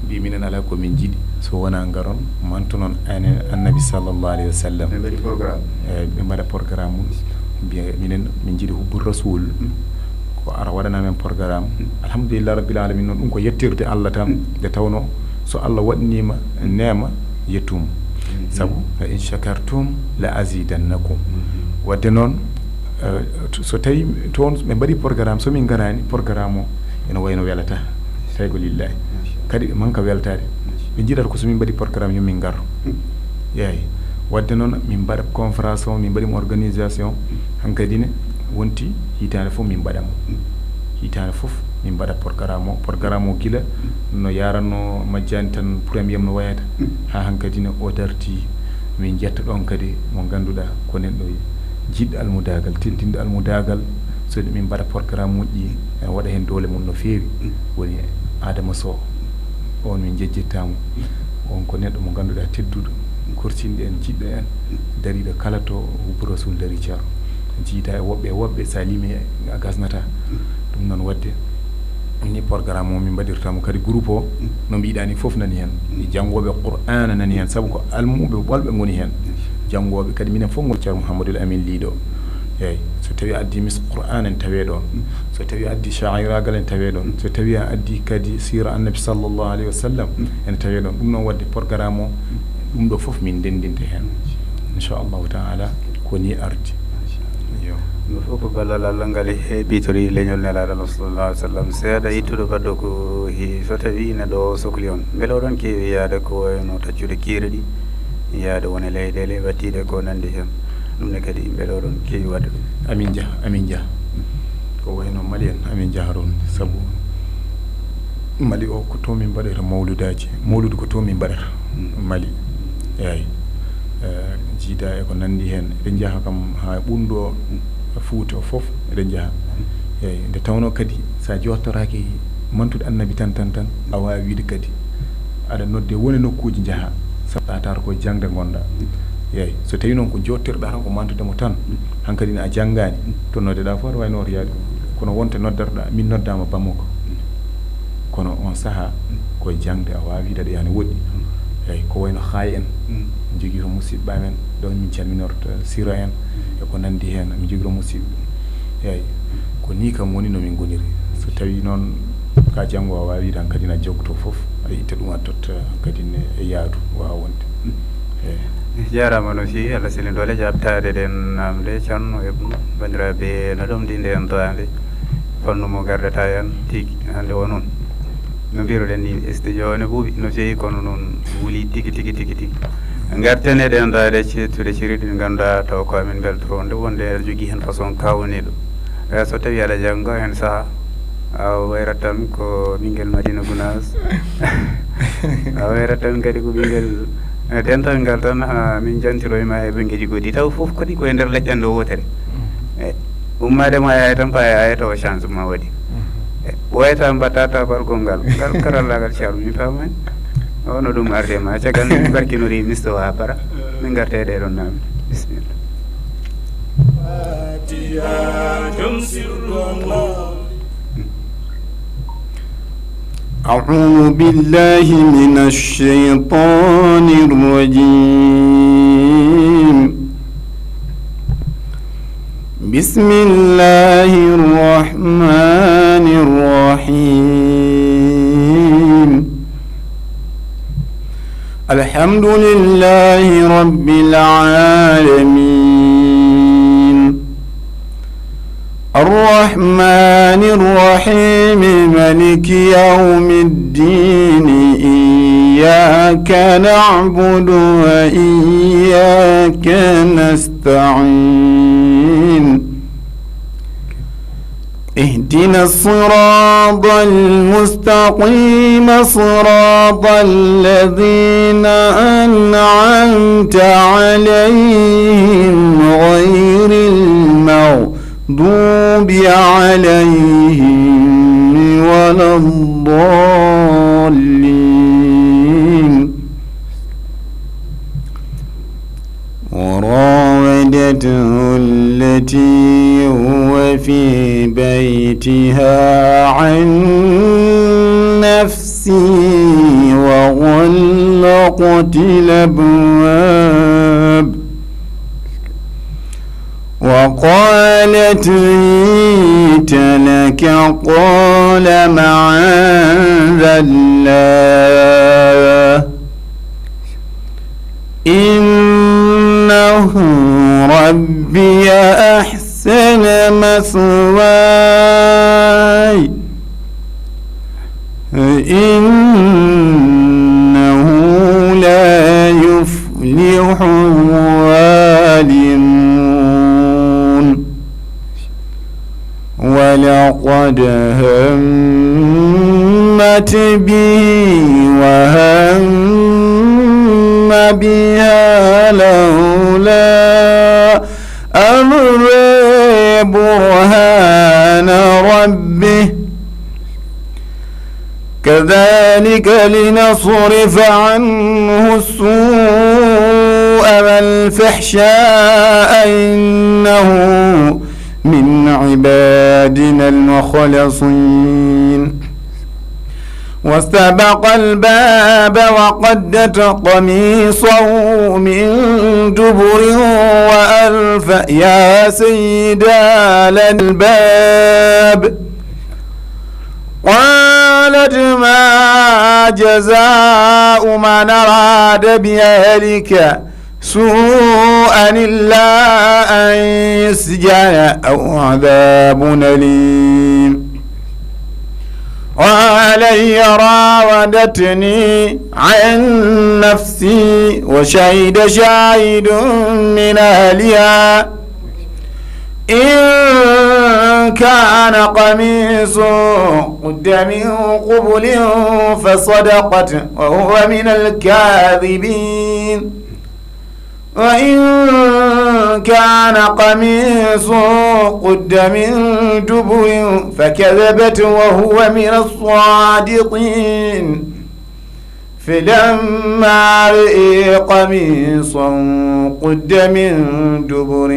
Mbi minen alaa ko min njiɗi, so wonaa ngaron, mantonon enen Annabi sallallahu alayhi wa sallam. Ɓe mbaɗi programme. Eeyi, ɓe mbaɗa programme mum. Mbiya minen min njiɗi hubbu Rasul. Ko ara waɗana men programme. Alhamdulillah Rabbil Alamin, noon ɗum ko yettirde Allah tan. Nde tawno so Allah waɗniima neema, yettum. Sabu, "La in shakartum la azidannakum." Waɗde noon, eh, so tawi toon ɓe mbaɗi programme, so min ngaraani, programme o ene wayno welata. Tawi ko lillahi. Kadi ɓe manka weltaade. Ɓe njiɗata ko so min mbaɗi programme, yo min ngar. Eeyi. Waɗde noon, min mbaɗa conférence o, min mbaɗi mo organisation. Hankadi ne, wonti hitaande fof min mbaɗa mo. Hitaande fof min mbaɗa programme o. Programme o gila no yaranno majjani tan, premier no wayata. Haa hankadi ne o darti, min njetta ɗon kadi mo ngannduɗaa ko neɗɗo jiɗɗo almudaagal, tentinɗo almudaagal. So min mbaɗa programme uji, ene waɗa heen doole mum no feewi. Woni Adama Sow. On min njejjittaa mo. On ko neɗɗo mo ngannduɗaa tedduɗo, korsinɗo en, jiɗɗo en, dariiɗo kala to hubbu Rasul darii, Ceerno. Jiida e woɓɓe e woɓɓe, so a limii a gasnataa. Ɗum noon waɗde, ɗum ni programme o min mbaɗirta mo. Kadi groupe o, no mbiɗaa ni fof nani heen. Janngooɓe Qur'aana nani heen, sabu ko almuɓe ɓolɓe ngoni heen. Janngooɓe kadi minen fof ngol Ceerno Mouhamadoul Amine Ly ɗo. Eeyi, so tawi a addi mis Qur'aan ene tawee ɗoon. So tawi a addi sha'iraagal ene tawee ɗoon. So tawi a addi kadi siira Annabi sallallahu alayhi wa sallam ene tawee ɗoon. Ɗum noon waɗde programme o, ɗum ɗo fof min ndenndinte heen. Inchallahu taala, ko ni ardi. Yo. Ɗum fof ko ballal Allah ngal heɓitori leñol Nelaaɗo Allah sallallahu alayhi wa sallam. Seeɗa ittuɗo baɗɗo ko he-, so tawi neɗɗo o sokli on. Mbele oɗon keewi yaade ko wayno taccude kiire ɗi, yaade wone leyɗeele, wattiide ko nanndi heen. Ɗum ne kadi mbele oɗon keewi waɗde ɗum? Amin njaha, amin njaha. Ko wayno Mali en, amin njaha toon. Sabu Mali o ko toon min mbaɗata mawludaaji. Mawludu ko toon min mbaɗata. Mm. Mali. Eeyi. Eh, jiida e ko nanndi heen. Eɗen njaha kam haa ɓundu o, Fuuta o fof eɗen njaha. Eeyi. Nde tawnoo kadi so a jooɗtoraaki mantude Annabi tan, tan, tan, a waawaa wiyde kadi aɗa nodde wone nokkuuji njaha, sabu a tawata ko jaŋde ngonɗaa. Eeyi, so tawii noon ko jooɗtirɗaa tan ko mantude mo tan, hankadi ne a janngaani, to noddeɗaa fof aɗa waawi nootoyaade. Kono wonte noddarɗaa, min noddaama Bamako. Kono on sahaa ko e jaŋde a waawii daɗoyaani woɗɗi. Eeyi, ko wayno Haay en, jogii to musidɓe amen, ɗo min calminorta Sira en, e ko nanndi heen, min jogii to musidɓe. Eeyi, ko nii kam woni no min ngoniri. So tawii noon Ka janngo a waawi tan kadi na jogto fof, a itta ɗum a totta kadi ne e yaadu waawa wonde. Eh. Jaaraama no feewi, Allah seli doole jaabtaade ɗen naamnde Ceerno e banndiraaɓe no ɗomɗi ndeen daande. Fannu mo gardata en tigi hannde o noon. No mbiruɗen ni, studio o ne ɓuuɓi no feewi, kono noon wuli tigi, tigi, tigi, tigi. Ngarten e ɗeen daande ceetuɗe ciri ɗi ngannduɗaa taw ko amin mbeltoro nde wonde aɗa jogii heen façon kawniiɗo. Eh, so tawi aɗa jannga heen saha, a wayrat tan ko ɓinngel Madina Gunaas. A wayrat tan kadi ko ɓinngel, eh, dental ngal tan, ah, min jantiro e ma e banngeeji goɗɗi. Taw fof kadi ko e nder leƴƴannde wootere. Eh, ummaade ma yaaya tan, pa yaaya tawa changement waɗi. Eh, wayta mbatta tabargol ngal, ngal karallaagal Ceerno, mi faamaani. O no ɗum arde ma, caggal min barkinori Misto wa Bara, min ngarta e ɗee ɗoon naamne. Bisimilla. Fatiha, jom sirru Allah. أعوذ بالله من الشيطان الرجيم. بسم الله الرحمن الرحيم. الحمد لله رب العالمين. الرحمن الرحيم. ملك يوم الدين. إياك نعبد وإياك نستعين. اهدنا الصراط المستقيم، صراط الذين أنعمت عليهم، غير المغضوب عليهم ولا الضالين. وراودته التي هو في بيتها عن نفسه وغلقت الأبواب. وقالت هيت لك، قال معاذ الله، إنه ربي أحسن مثواي، إنه لا يفلح الظالمون. ولقد همت به وهم بها لولا أن رأى برهان ربه كذلك لنصرف عنه السوء والفحشاء إنه من عبادنا المخلصين. واستبق الباب وقدت قميصه من دبر وألف يا سيدها لدى الباب. قالت ما جزاء من أراد بأهلك سوءا إلا أن يسجن أو عذاب أليم. قال هي راودتني عن نفسي وشهد شاهد من أهلها إن كان قميصه قد من قبل فصدقت وهو من الكاذبين. وإن كان قميصه قد من دبر فكذبت وهو من الصادقين. فلما رئي قميصه قد من دبر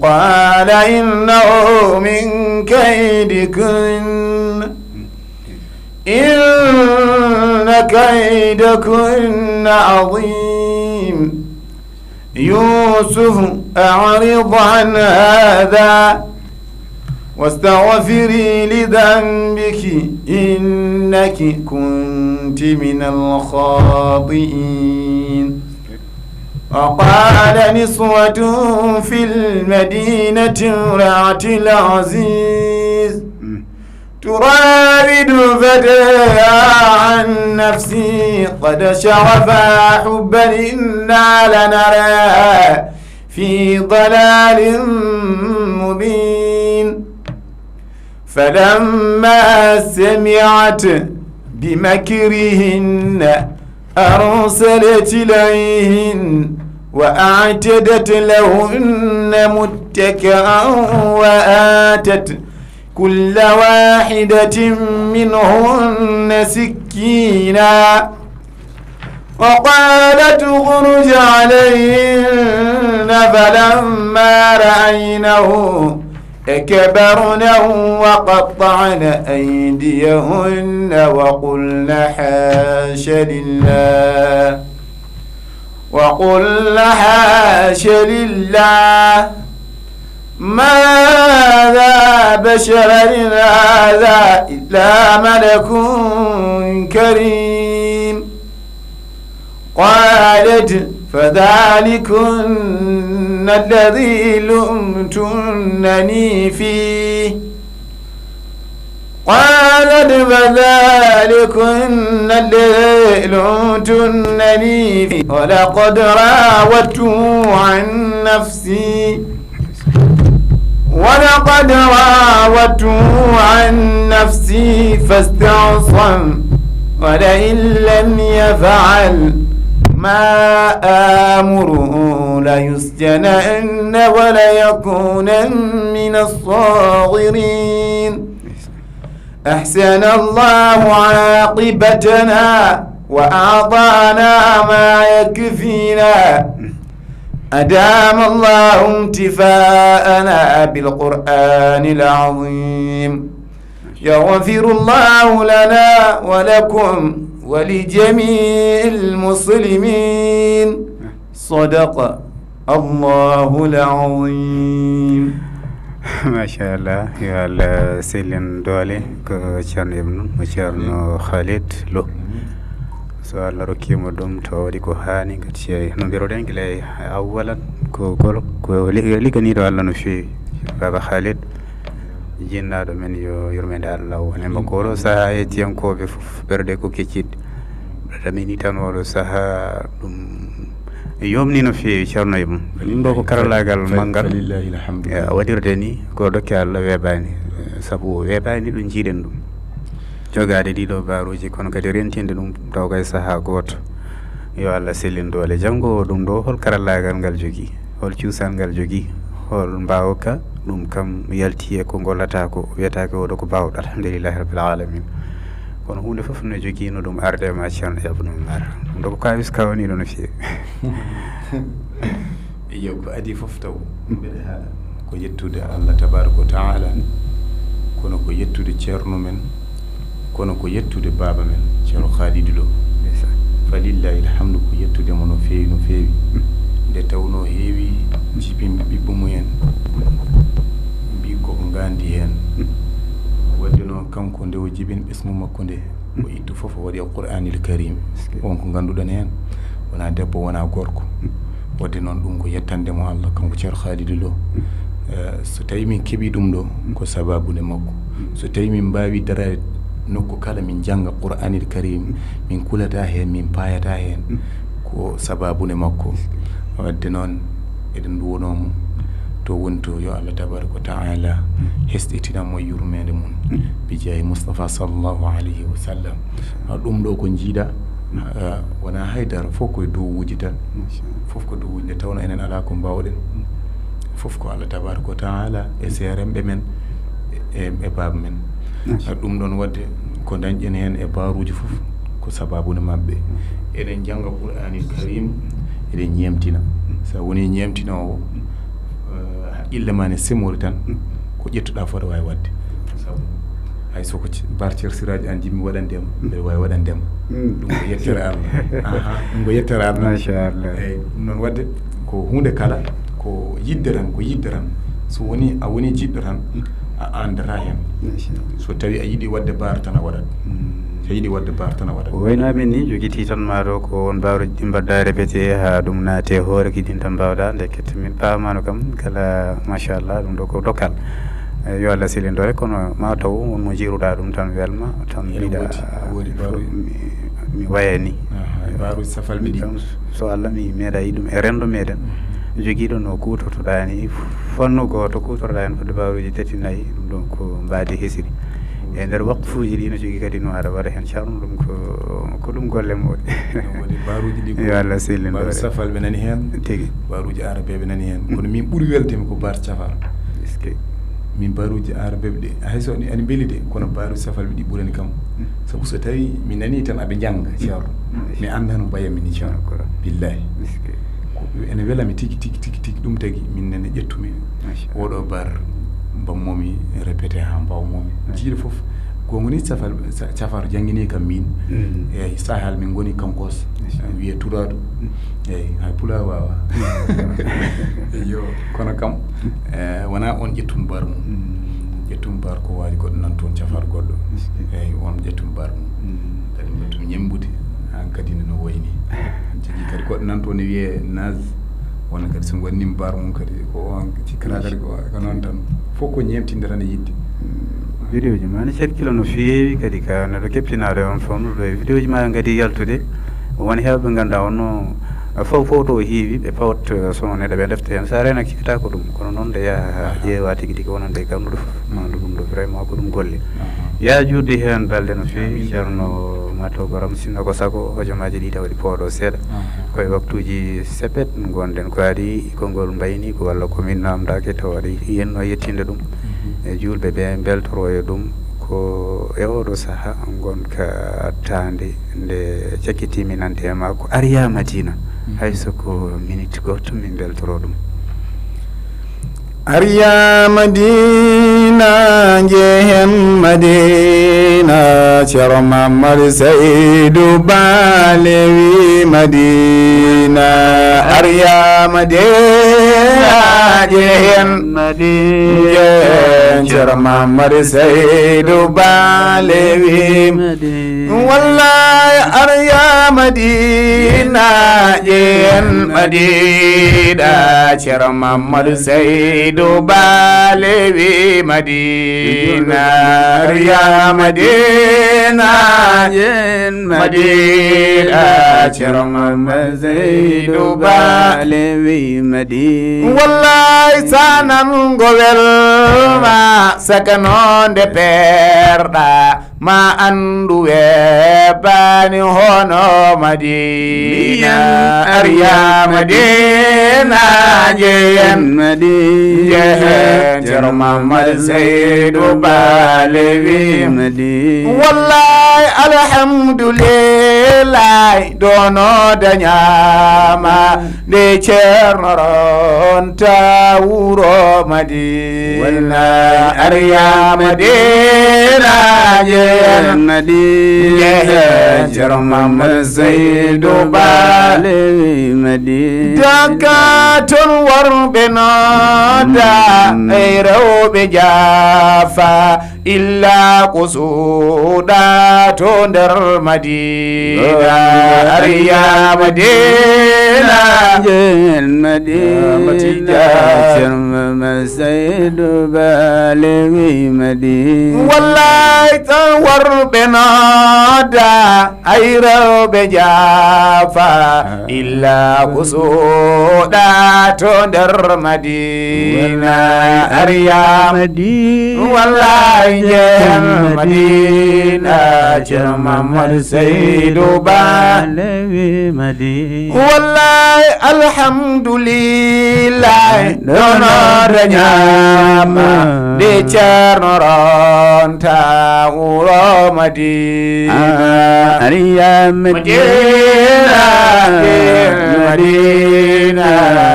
قال إنه من كيدكن. إن كيدكن عظيم. يوسف أعرض عن هذا واستغفري لذنبك إنك كنت من الخاطئين. وقال نسوة في المدينة امرأة العزيز تراود فتاها عن نفسه قد شغفها حبا إنا لنراها في ضلال مبين. فلما سمعت بمكرهن أرسلت إليهن وأعتدت لهن متكئا وآتت كل واحدة منهن سكينا وقالت اخرج عليهن فلما رأينه أكبرنه وقطعن أيديهن وقلن حاش لله وقلن حاش لله ما هذا بشرا إن هذا إلا ملك كريم. قالت فذلكن الذي لمتنني فيه قالت فذلكن الذي لمتنني فيه ولقد راودته عن نفسه ولقد راودته عن نفسه فاستعصم ولئن لم يفعل ما آمره ليسجنن وليكونن من الصاغرين. أحسن الله عاقبتنا وأعطانا ما يكفينا. أدام الله انتفاءنا بالقرآن العظيم. يغفر الله لنا ولكم ولجميع المسلمين. صدق الله العظيم. Machallah, yo Allah sellin doole. Ko Ceerno Ibnu, mo Ceerno Khalid Lo. So Allah rokkiima ɗum, to waɗi ko haani, ngati no mbiruɗen gila e awwalan, ko golo, ko li- ligganiiɗo Allah no feewi. Baba Khalid, jinnaaɗo men, yo yurmeende Allah won e makko. Oɗo sahaa, yettiyankooɓe fof, ɓerɗe ko kecciɗe. Ɗamini tan oɗo sahaa, ɗum yomni no feewi, Ceerno Ibnu. Min ɗo ko karallaagal manngal. Falillahi alhamdu. Eh, waɗirde ni, ko dokke Allah weeɓaani. Eh, sabu weeɓaani ɗum njiiɗen ɗum. Jogaade ɗiɗo baaruuji, kono kadi rentinde ɗum taw kay sahaa gooto. Yo Allah sellin doole. Janngo ɗum ɗo, hol karallaagal ngal jogii? Hol cuusal ngal jogii? Hol mbaawka? Ɗum kam yalti e ko ngollata ko, wiyata ko oɗo ko baawɗo, alhamdulillahi rabbil alamin. Kono huunde fof no jogii no ɗum arde ma Ceerno Ibnu Umar. Ɗum ɗo ko kawis kawaniiɗo no feewi. Iyo, ko adii fof taw mbeɗa haala ko yettude Allah tabaraka wa taala, kono ko yettude ceerno men, kono ko yettude baaba men Ceerno Khalidou Lo. Falillahi alhamdu, ko yettude mo no feewi, no feewi. Nde tawnoo heewi jibinɓe ɓiɓɓe mumen mbii koko nganndi heen. Waɗde noon, kanko nde o jibini ɓesngu makko nde, o ittu fof o waɗi e Qur'aanil Karim. Won ko ngannduɗon heen, wonaa debbo, wonaa gorko. Waɗde noon, ɗum ko yettande mo Allah, kanko Ceerno Khalidou Lo. Eh, so tawii min keɓii ɗum ɗo, ko sabaabu nde makko. So tawii min mbaawii daraade nokku kala, min njannga Qur'aanil Karim, min kulata heen, min paayata heen, ko sabaabu nde makko. Waɗde noon, eɗen nduwanoo mo to woni to, yo Allah tabaraka wa taala hesɗitina mo yurmeende mum, bi jaahi Mustafa sallallahu alayhi wa sallam. Ah, ɗum ɗo ko njiiɗa, ah, wonaa haydara, fof ko e duwawuuji tan. Fof ko duwawuuji, nde tawnoo enen alaa ko mbaawɗen. Fof ko Allah tabaraka wa taala e seeremɓe men e, e baaba men. Ah, ɗum ɗoon waɗde ko ndañɗen heen e baaruuji fof ko sabaabu nde maɓɓe. Eɗen njannga Qur'aanil Karim, eɗen ñeemtina. So a wonii ñeemtinoowo, eh, haqqille ma ne semori tan, ko ƴettuɗaa fof aɗa waawi waɗde. Sabu hay so ko ce- bar Ceerno Siraaji aan njiɗmi waɗande ma, mbeɗa waawi waɗande ma. Ɗum ko yettere Allah. Aha, ɗum ko yettere Allah. Machallah. Eeyi, ɗum noon waɗde ko huunde kala ko yiɗde tan, ko yiɗde tan. So wonii a wonii jiɗɗo tan, A anndata heen. So tawi a yiɗi waɗde bar tan a waɗat. So a yiɗi waɗde bar tan a waɗat. Wayno amin ni jogiti tan ma ɗo ko on baruji ɗi mbaɗɗa répété ha ɗum naate hoore ki din tan mbawɗa ndeket min pamano kam kala machallah ɗum ɗo ko dokkal. Eh, yo Allah selin ɗo rek kono ma taw on mo jiruɗa ɗum tan welma tan mbiɗa mi waya ni. Baruji safalɓe ɗi. So Allah mi meeɗa yi ɗum e rendo meɗen jogiiɗo no kutortoɗa ni fannu goto kutorɗa hen fodde baruji tati nayi ɗum ɗon ko mbaadi hesiri e nder waqfuuji ɗi no jogii kadi no aɗa waɗa heen carno ɗum ko ko ɗum golle mawɗe. Baruji ɗi yo Allah sellin baru safalɓe nani heen tigi baruji arabeɓe nani heen kono min ɓuri weldemi ko bar safar. Min baruji arabeɓe ɗi hay so ani mbeli de kono baruji safalɓe ɗi ɓurani kam. Sabu so tawi mi nani tan aɓe jannga ceerno mi annda no mbayami ni ceerno billahi. Ene welami tigi tigi tigi tigi ɗum tagi min nene ƴettumi oɗo bar mbammomi répété ha mbawmomi jiiɗo fof gonga ni cafar cafar janngini kam min. Eyyi sahal min goni kankos wiye turaɗo. Eyyi hay pulaar wawa. Eyyo kono kam wona on ƴettumi bar mum. Ƴettumi bar ko wawi goɗɗo nan toon cafar goɗɗo. Eyyi on ƴettumi bar mum kadi mbattumi ñembude han kadi no wayni jogui kadi goɗɗo nan toon ne wiye nas wona kadi somi wannima bar mum kadi ko on cikkata kadi ko noon tan fof ko ñemtinde tan e yidde. Vidéo ji ma ne calkila no feewi kadi ka neɗo keptinaɗo on fof no ɗo e vidéo ji ma kadi yaltude won hewɓe ganduɗa onno fof fof to o heewi ɓe pawat son neɗo ɓe defte hen sa rena kikkata ko ɗum kono noon nde yaha ƴeewa tigui tigui wonande e kamɗo ɗo fof mandu ɗum ɗo vraiment ko ɗum golle ya juutde heen balɗe no feewi ceerno mataw goram sinno ko sago hojomaaji ɗi tawaɗi pooɗo seeɗa koye waktuuji sepet ngonɗen ko ari konngol mbayni ko walla ko min namdaki tawaɗi yenno yettinde ɗum e juulɓe ɓe mbeltoro e ɗum ko e oɗo saha ngonka tande nde cakkitimi nande e makko ariya madina hayso ko minute goto min mbeltoro ɗum Arya Madina njehen Madina Ceerno Mamadu Saydu Baale wi Madina Arya Madina njehen Madina njehen Ceerno Mamadu Saydu Baale wi Madina Wallahi Arya Madina ƴeen Madina Ceerno Mamadu Saydu Baale wi Madina Arya Madina ƴeen Madina Ceerno Mamadu Saydu Baale wi Madina Wallahi sanan go welma sakanonde perɗa ma anndu weebaani hono Madina Arya Madina njehen Madina njehen Ceerno Mamadu Saydu Baale wi Madina Wallahi alhamdulillahi dono dañama nde ceerno ronta wuro Madina Arya Madina njehen Madina njehen Ceerno Mamadu Saydu Baale wi Madina Dakka toon worɓe nodda e rewɓe jaafa illa ko suuɗa to nder Madina Arya Madina njehen Madina Ceerno Mamadu Saydu Baale wi Madina Wallahi tan worɓe nodda ay rewɓe jaafa illa ko suuɗa to nder Madina Arya Madina Wallahi njehen Madina Ceerno Mamadu Saydu Baale wi Madina Wallahi alhamdulillahi dono dañama nde ceerno ronta wuro Madina Arya Madina Madina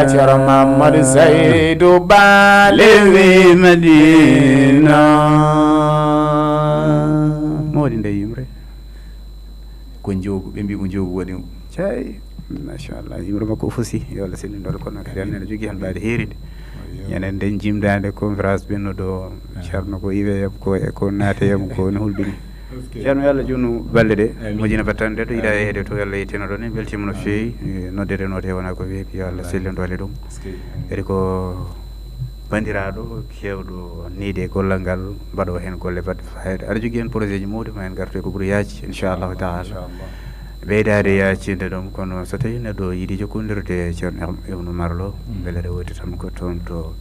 Ceerno Mamadu Saydu Baale wi Madina Mawɗi nde yimre ko njoogu ɓe mbi ko njoogu waɗi cay machallah yimre makko o fusi yo Allah sellinɗo kono kadi Allah nene jogui hen mbaɗi heeride Enen nden jimdaande conférence ɓenno ɗo, Ceerno ko iweyam ko e ko naateyam ko ne hulɓini. Ceerno, yo Allah juutnu balɗe ɗe, mojjina battane ɗe, ɗo yiɗa yeeyde to, yo Allah yettino ɗon. En mbeltiima no feewi. Eh, noddere noote wona ko weeɓi, yo Allah sellin doole ɗum. Kadi ko banndiraaɗo keewɗo niide gollal ngal, mbaɗo heen golle baɗɗe faayiida. Aɗa jogii heen projet ji mawɗi, ma en ngartu e ko ɓuri yaajde, inchallahu taala. Ɓeydaade yaajinde ɗum, kono so tawii neɗɗo yiɗi jokkondirde e Ceerno Ibnu Umar Lo, mbele aɗa woodi tan ko toon to,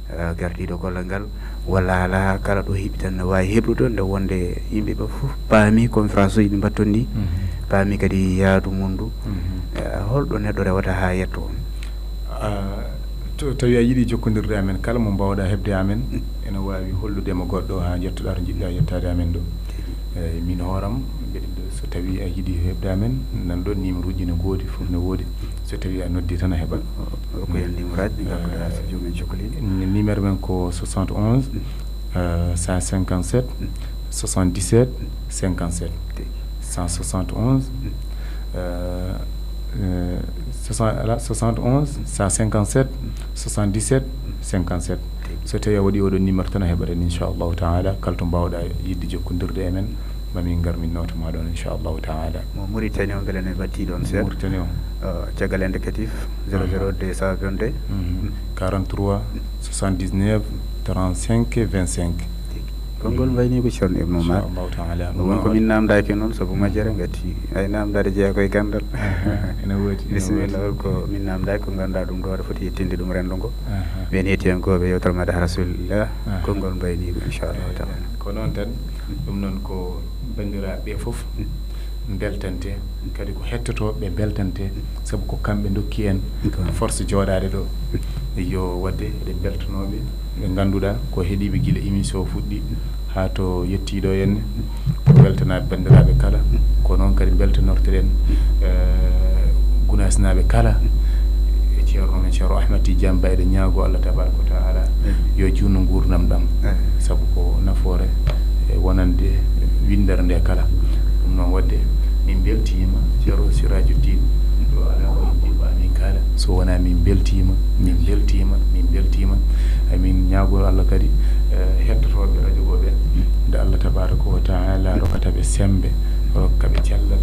eh, gardiiɗo gollal ngal, walla alaa, kala ɗo heɓi tan ne waawi heɓrude nde wonde yimɓe ɓe fof paami conférence uji ɗi mbatton ɗi, paami kadi yaadu mum ndu. Eh, holɗo neɗɗo rewata haa yetto on? Ah, to tawi a yiɗi jokkondirde amen, kala mo mbaawɗa heɓde amen, ene waawi hollude mo goɗɗo haa njettoɗaa to njiɗɗaa yettaade amen ɗo. Eeyi, min hooram, mbeɗa, so tawi a yiɗi heɓde amen, nan ɗo numéro uji ne ngoodi, fof ne woodi. So tawi a noddi tan a heɓat. O, o, ko en numéro aji ɗi ngannduɗaa, so joomum en cokli. N-, numéro men ko soixante et onze, euh, cent cinquante-sept, soixante-dix-sept, cinquante-sept. Tigi. Cent soixante et onze, euh, euh, soixante, ala, soixante et onze, cent cinquante-sept, soixante-dix-sept, cinquante-sept. So tawi a waɗi oɗo numéro tan a heɓat en, inchallahu taala, kala to mbaawɗa yiɗde jokkondirde e men, ma min ngar min nawta ma ɗon, inchallahu taala. Mo Mauritanie o, mbele ne batti ɗon seeɗa? Mauritanie o. Euh, caggal indicatif, zéro zéro deux cent vingt-deux. Mhm. Quarante-trois, soixante-dix-neuf, trente-cinq, vingt-cinq. Konngol mbayni ko Ceerno Ibnu Umar. Inchallahu taala. Won ko min namdaaki noon, sabu majjere ngati. Ay, namdaade jeyaa ko e ganndal. Aha, ene woodi, ene woodi. Bisimilla, hol ko min namdaaki, ko ngannduɗaa ɗum ɗo, aɗa foti yettinde ɗum renndo ngo. Aha. Ɓeen hettiyankooɓe yewtere Madha Rasulillah, aha, konngol mbayni ko, inchallahu taala. Ko noon tan, ɗum noon ko banndiraaɓe ɓe fof mbeltante, kadi ko hettotooɓe ɓe mbeltante, sabu ko kamɓe ndokki en force jooɗaade ɗo. Yo waɗde eɗen mbeltanooɓe ɓe ngannduɗaa ko heɗiiɓe gila émission o fuɗɗi haa to yettii ɗo henne. Ko weltanaaɓe banndiraaɓe kala, ko noon kadi mbeltanortoɗen, eh, Gunaasnaaɓe kala, e Ceerno men Ceerno Ahmad Tidiane Ba, eɗen ñaagoo Allah tabaaraka wa taala yo juutnu nguurndam ɗam, sabu ko nafoore e wonande winndere nde kala. Ɗum noon waɗde min mbeltiima Ceerno Sirajuddin, ɗo alaa ko min njiɗɓa min kaala, so wonaa min mbeltiima, min mbeltiima, min mbeltiima. Emin ñaagoo Allah kadi, eh, hettotooɓe radio o ɓe, nde Allah tabaaraka wa taala rokkata ɓe semmbe, rokka ɓe cellal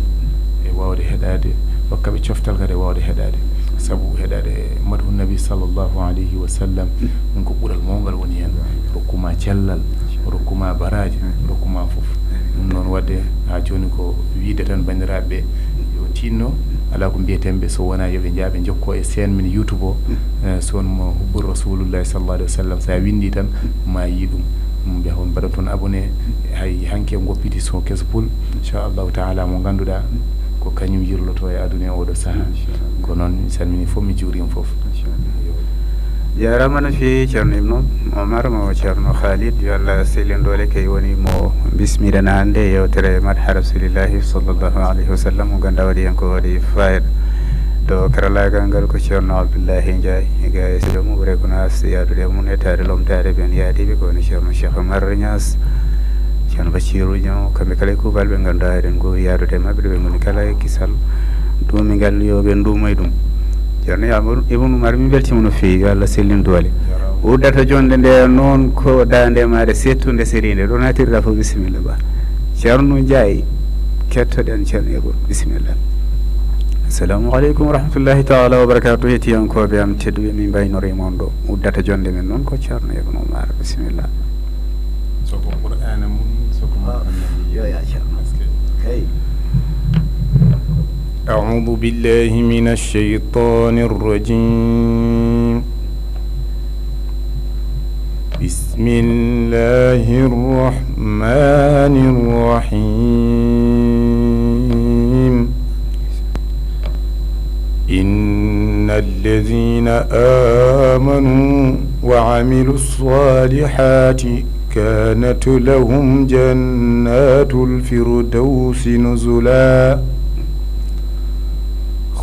e waawde heɗaade, rokka ɓe coftal kadi e waawde heɗaade. Sabu heɗaade Madhu Nabi sallallahu alayhi wa sallam, ɗum ko ɓural mawngal woni heen. Rokku ma cellal, rokku ma baraaji, rokku ma fof. Ɗum noon waɗde haa jooni ko wiyde tan banndiraaɓe ɓe yo tinno, alaa ko mbiyeten ɓe so wonaa yo ɓe njah ɓe njokkoo e chaîne men YouTube o, eh, so won mo Hubbur Rasulullahi sallallahu alayhi wa sallam, so a winndi tan ma yii ɗum. Mbiya on mbaɗa toon abonné, hay hanki en ngoppiti son keso pul, inchallahu taala, mo ngannduɗaa ko kañum yirloto e aduna e oɗo saha. Ko noon, mi salmini fof, mi juurima fof. Jaaraama no feewi, Ceerno Ibnu Omar, mo Ceerno Khalid, yo Allah sellin doole, kay woni mo bismiɗen hannde yewtere Madha Rasulillahi sallallahu alayhi wa sallam, mo ngannduɗaa waɗi heen ko waɗi fayda. To karallaagal ngal ko Ceerno Abdullahi Ndiaye, ga e studio mo Wure Gunaas, yaadude e mum e taade lomtaade ɓeen yaadiiɓe, ko woni Ceerno Cheikh Omar Niass, Ceerno Bachirou Niang, kamɓe kala e kuubalɓe ɓe ngannduɗaa eɗen ngoowi yaadude e maɓɓe, ɓe ngoni kala e kisal duumingal, yo ɓe nduumo e ɗum. Ceerno Amadou Ibnu Umar, min mbeltiima no feewi, yo Allah sellin doole. Uddata jonde nde noon ko daande maare settunde seriinde, ɗo naatirɗa fof, bisimilla ba. Ceerno Ndiaye, kettoɗen Ceerno Ibnu, bisimilla. Assalamu aleykum wa rahmatullahi taala wa barakatuh, hettiyankooɓe am tedduɓe, min mbaynorima on ɗo. Uddata jonde men noon ko Ceerno Ibnu Umar, bisimilla. Soko Qur'aana mum, soko Muhammad. Yo ya Ceerno. Kay. أعوذ بالله من الشيطان الرجيم. بسم الله الرحمن الرحيم. إن الذين آمنوا وعملوا الصالحات كانت لهم جنات الفردوس نزلا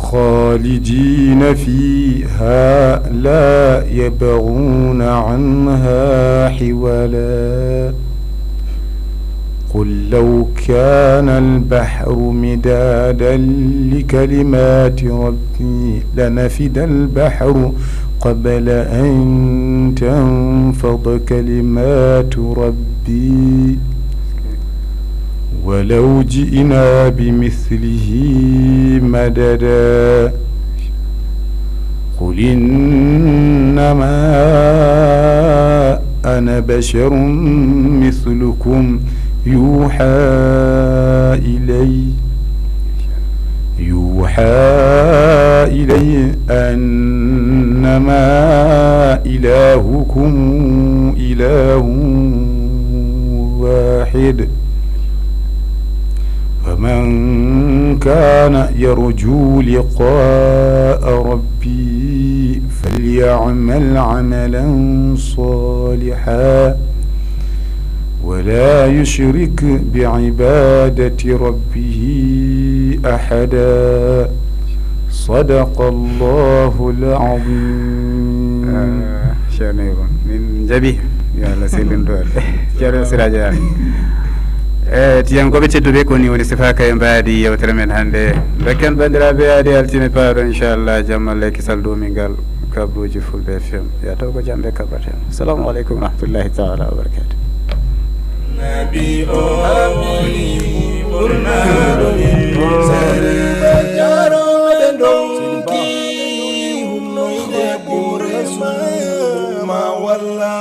خالدين فيها لا يبغون عنها حولا. قل لو كان البحر مدادا لكلمات ربي لنفد البحر قبل أن تنفض كلمات ربي ولو جئنا بمثله مددا. قل إنما أنا بشر مثلكم يوحى إلي يوحى إلي أنما إلهكم إله واحد، فمن كان يرجو لقاء ربي فليعمل عملا صالحا ولا يشرك بعبادة ربه أحدا. صدق الله العظيم. Ah, Ceerno Ibu, min njaɓi. Yo Allah sellin duwaɓe. Ceerno Siraaji Aan. E tiyankoɓe tedduɓe, ko ni woni sifaka e mbaadi yewtere men hannde. Bekken banndiraaɓe, yaade altine paaɗo, inchallah, jamma lekki sal duumingal. Kabluuji Fulɓe F M. Ya taw ko jamɓe kabaten. Assalamu aleykum wa rahmatullahi taala wa barakatuh. Nabi o woni ɓurnaɗo yimɓe. Jaroɓe donki hunnoyde ɓure ma walla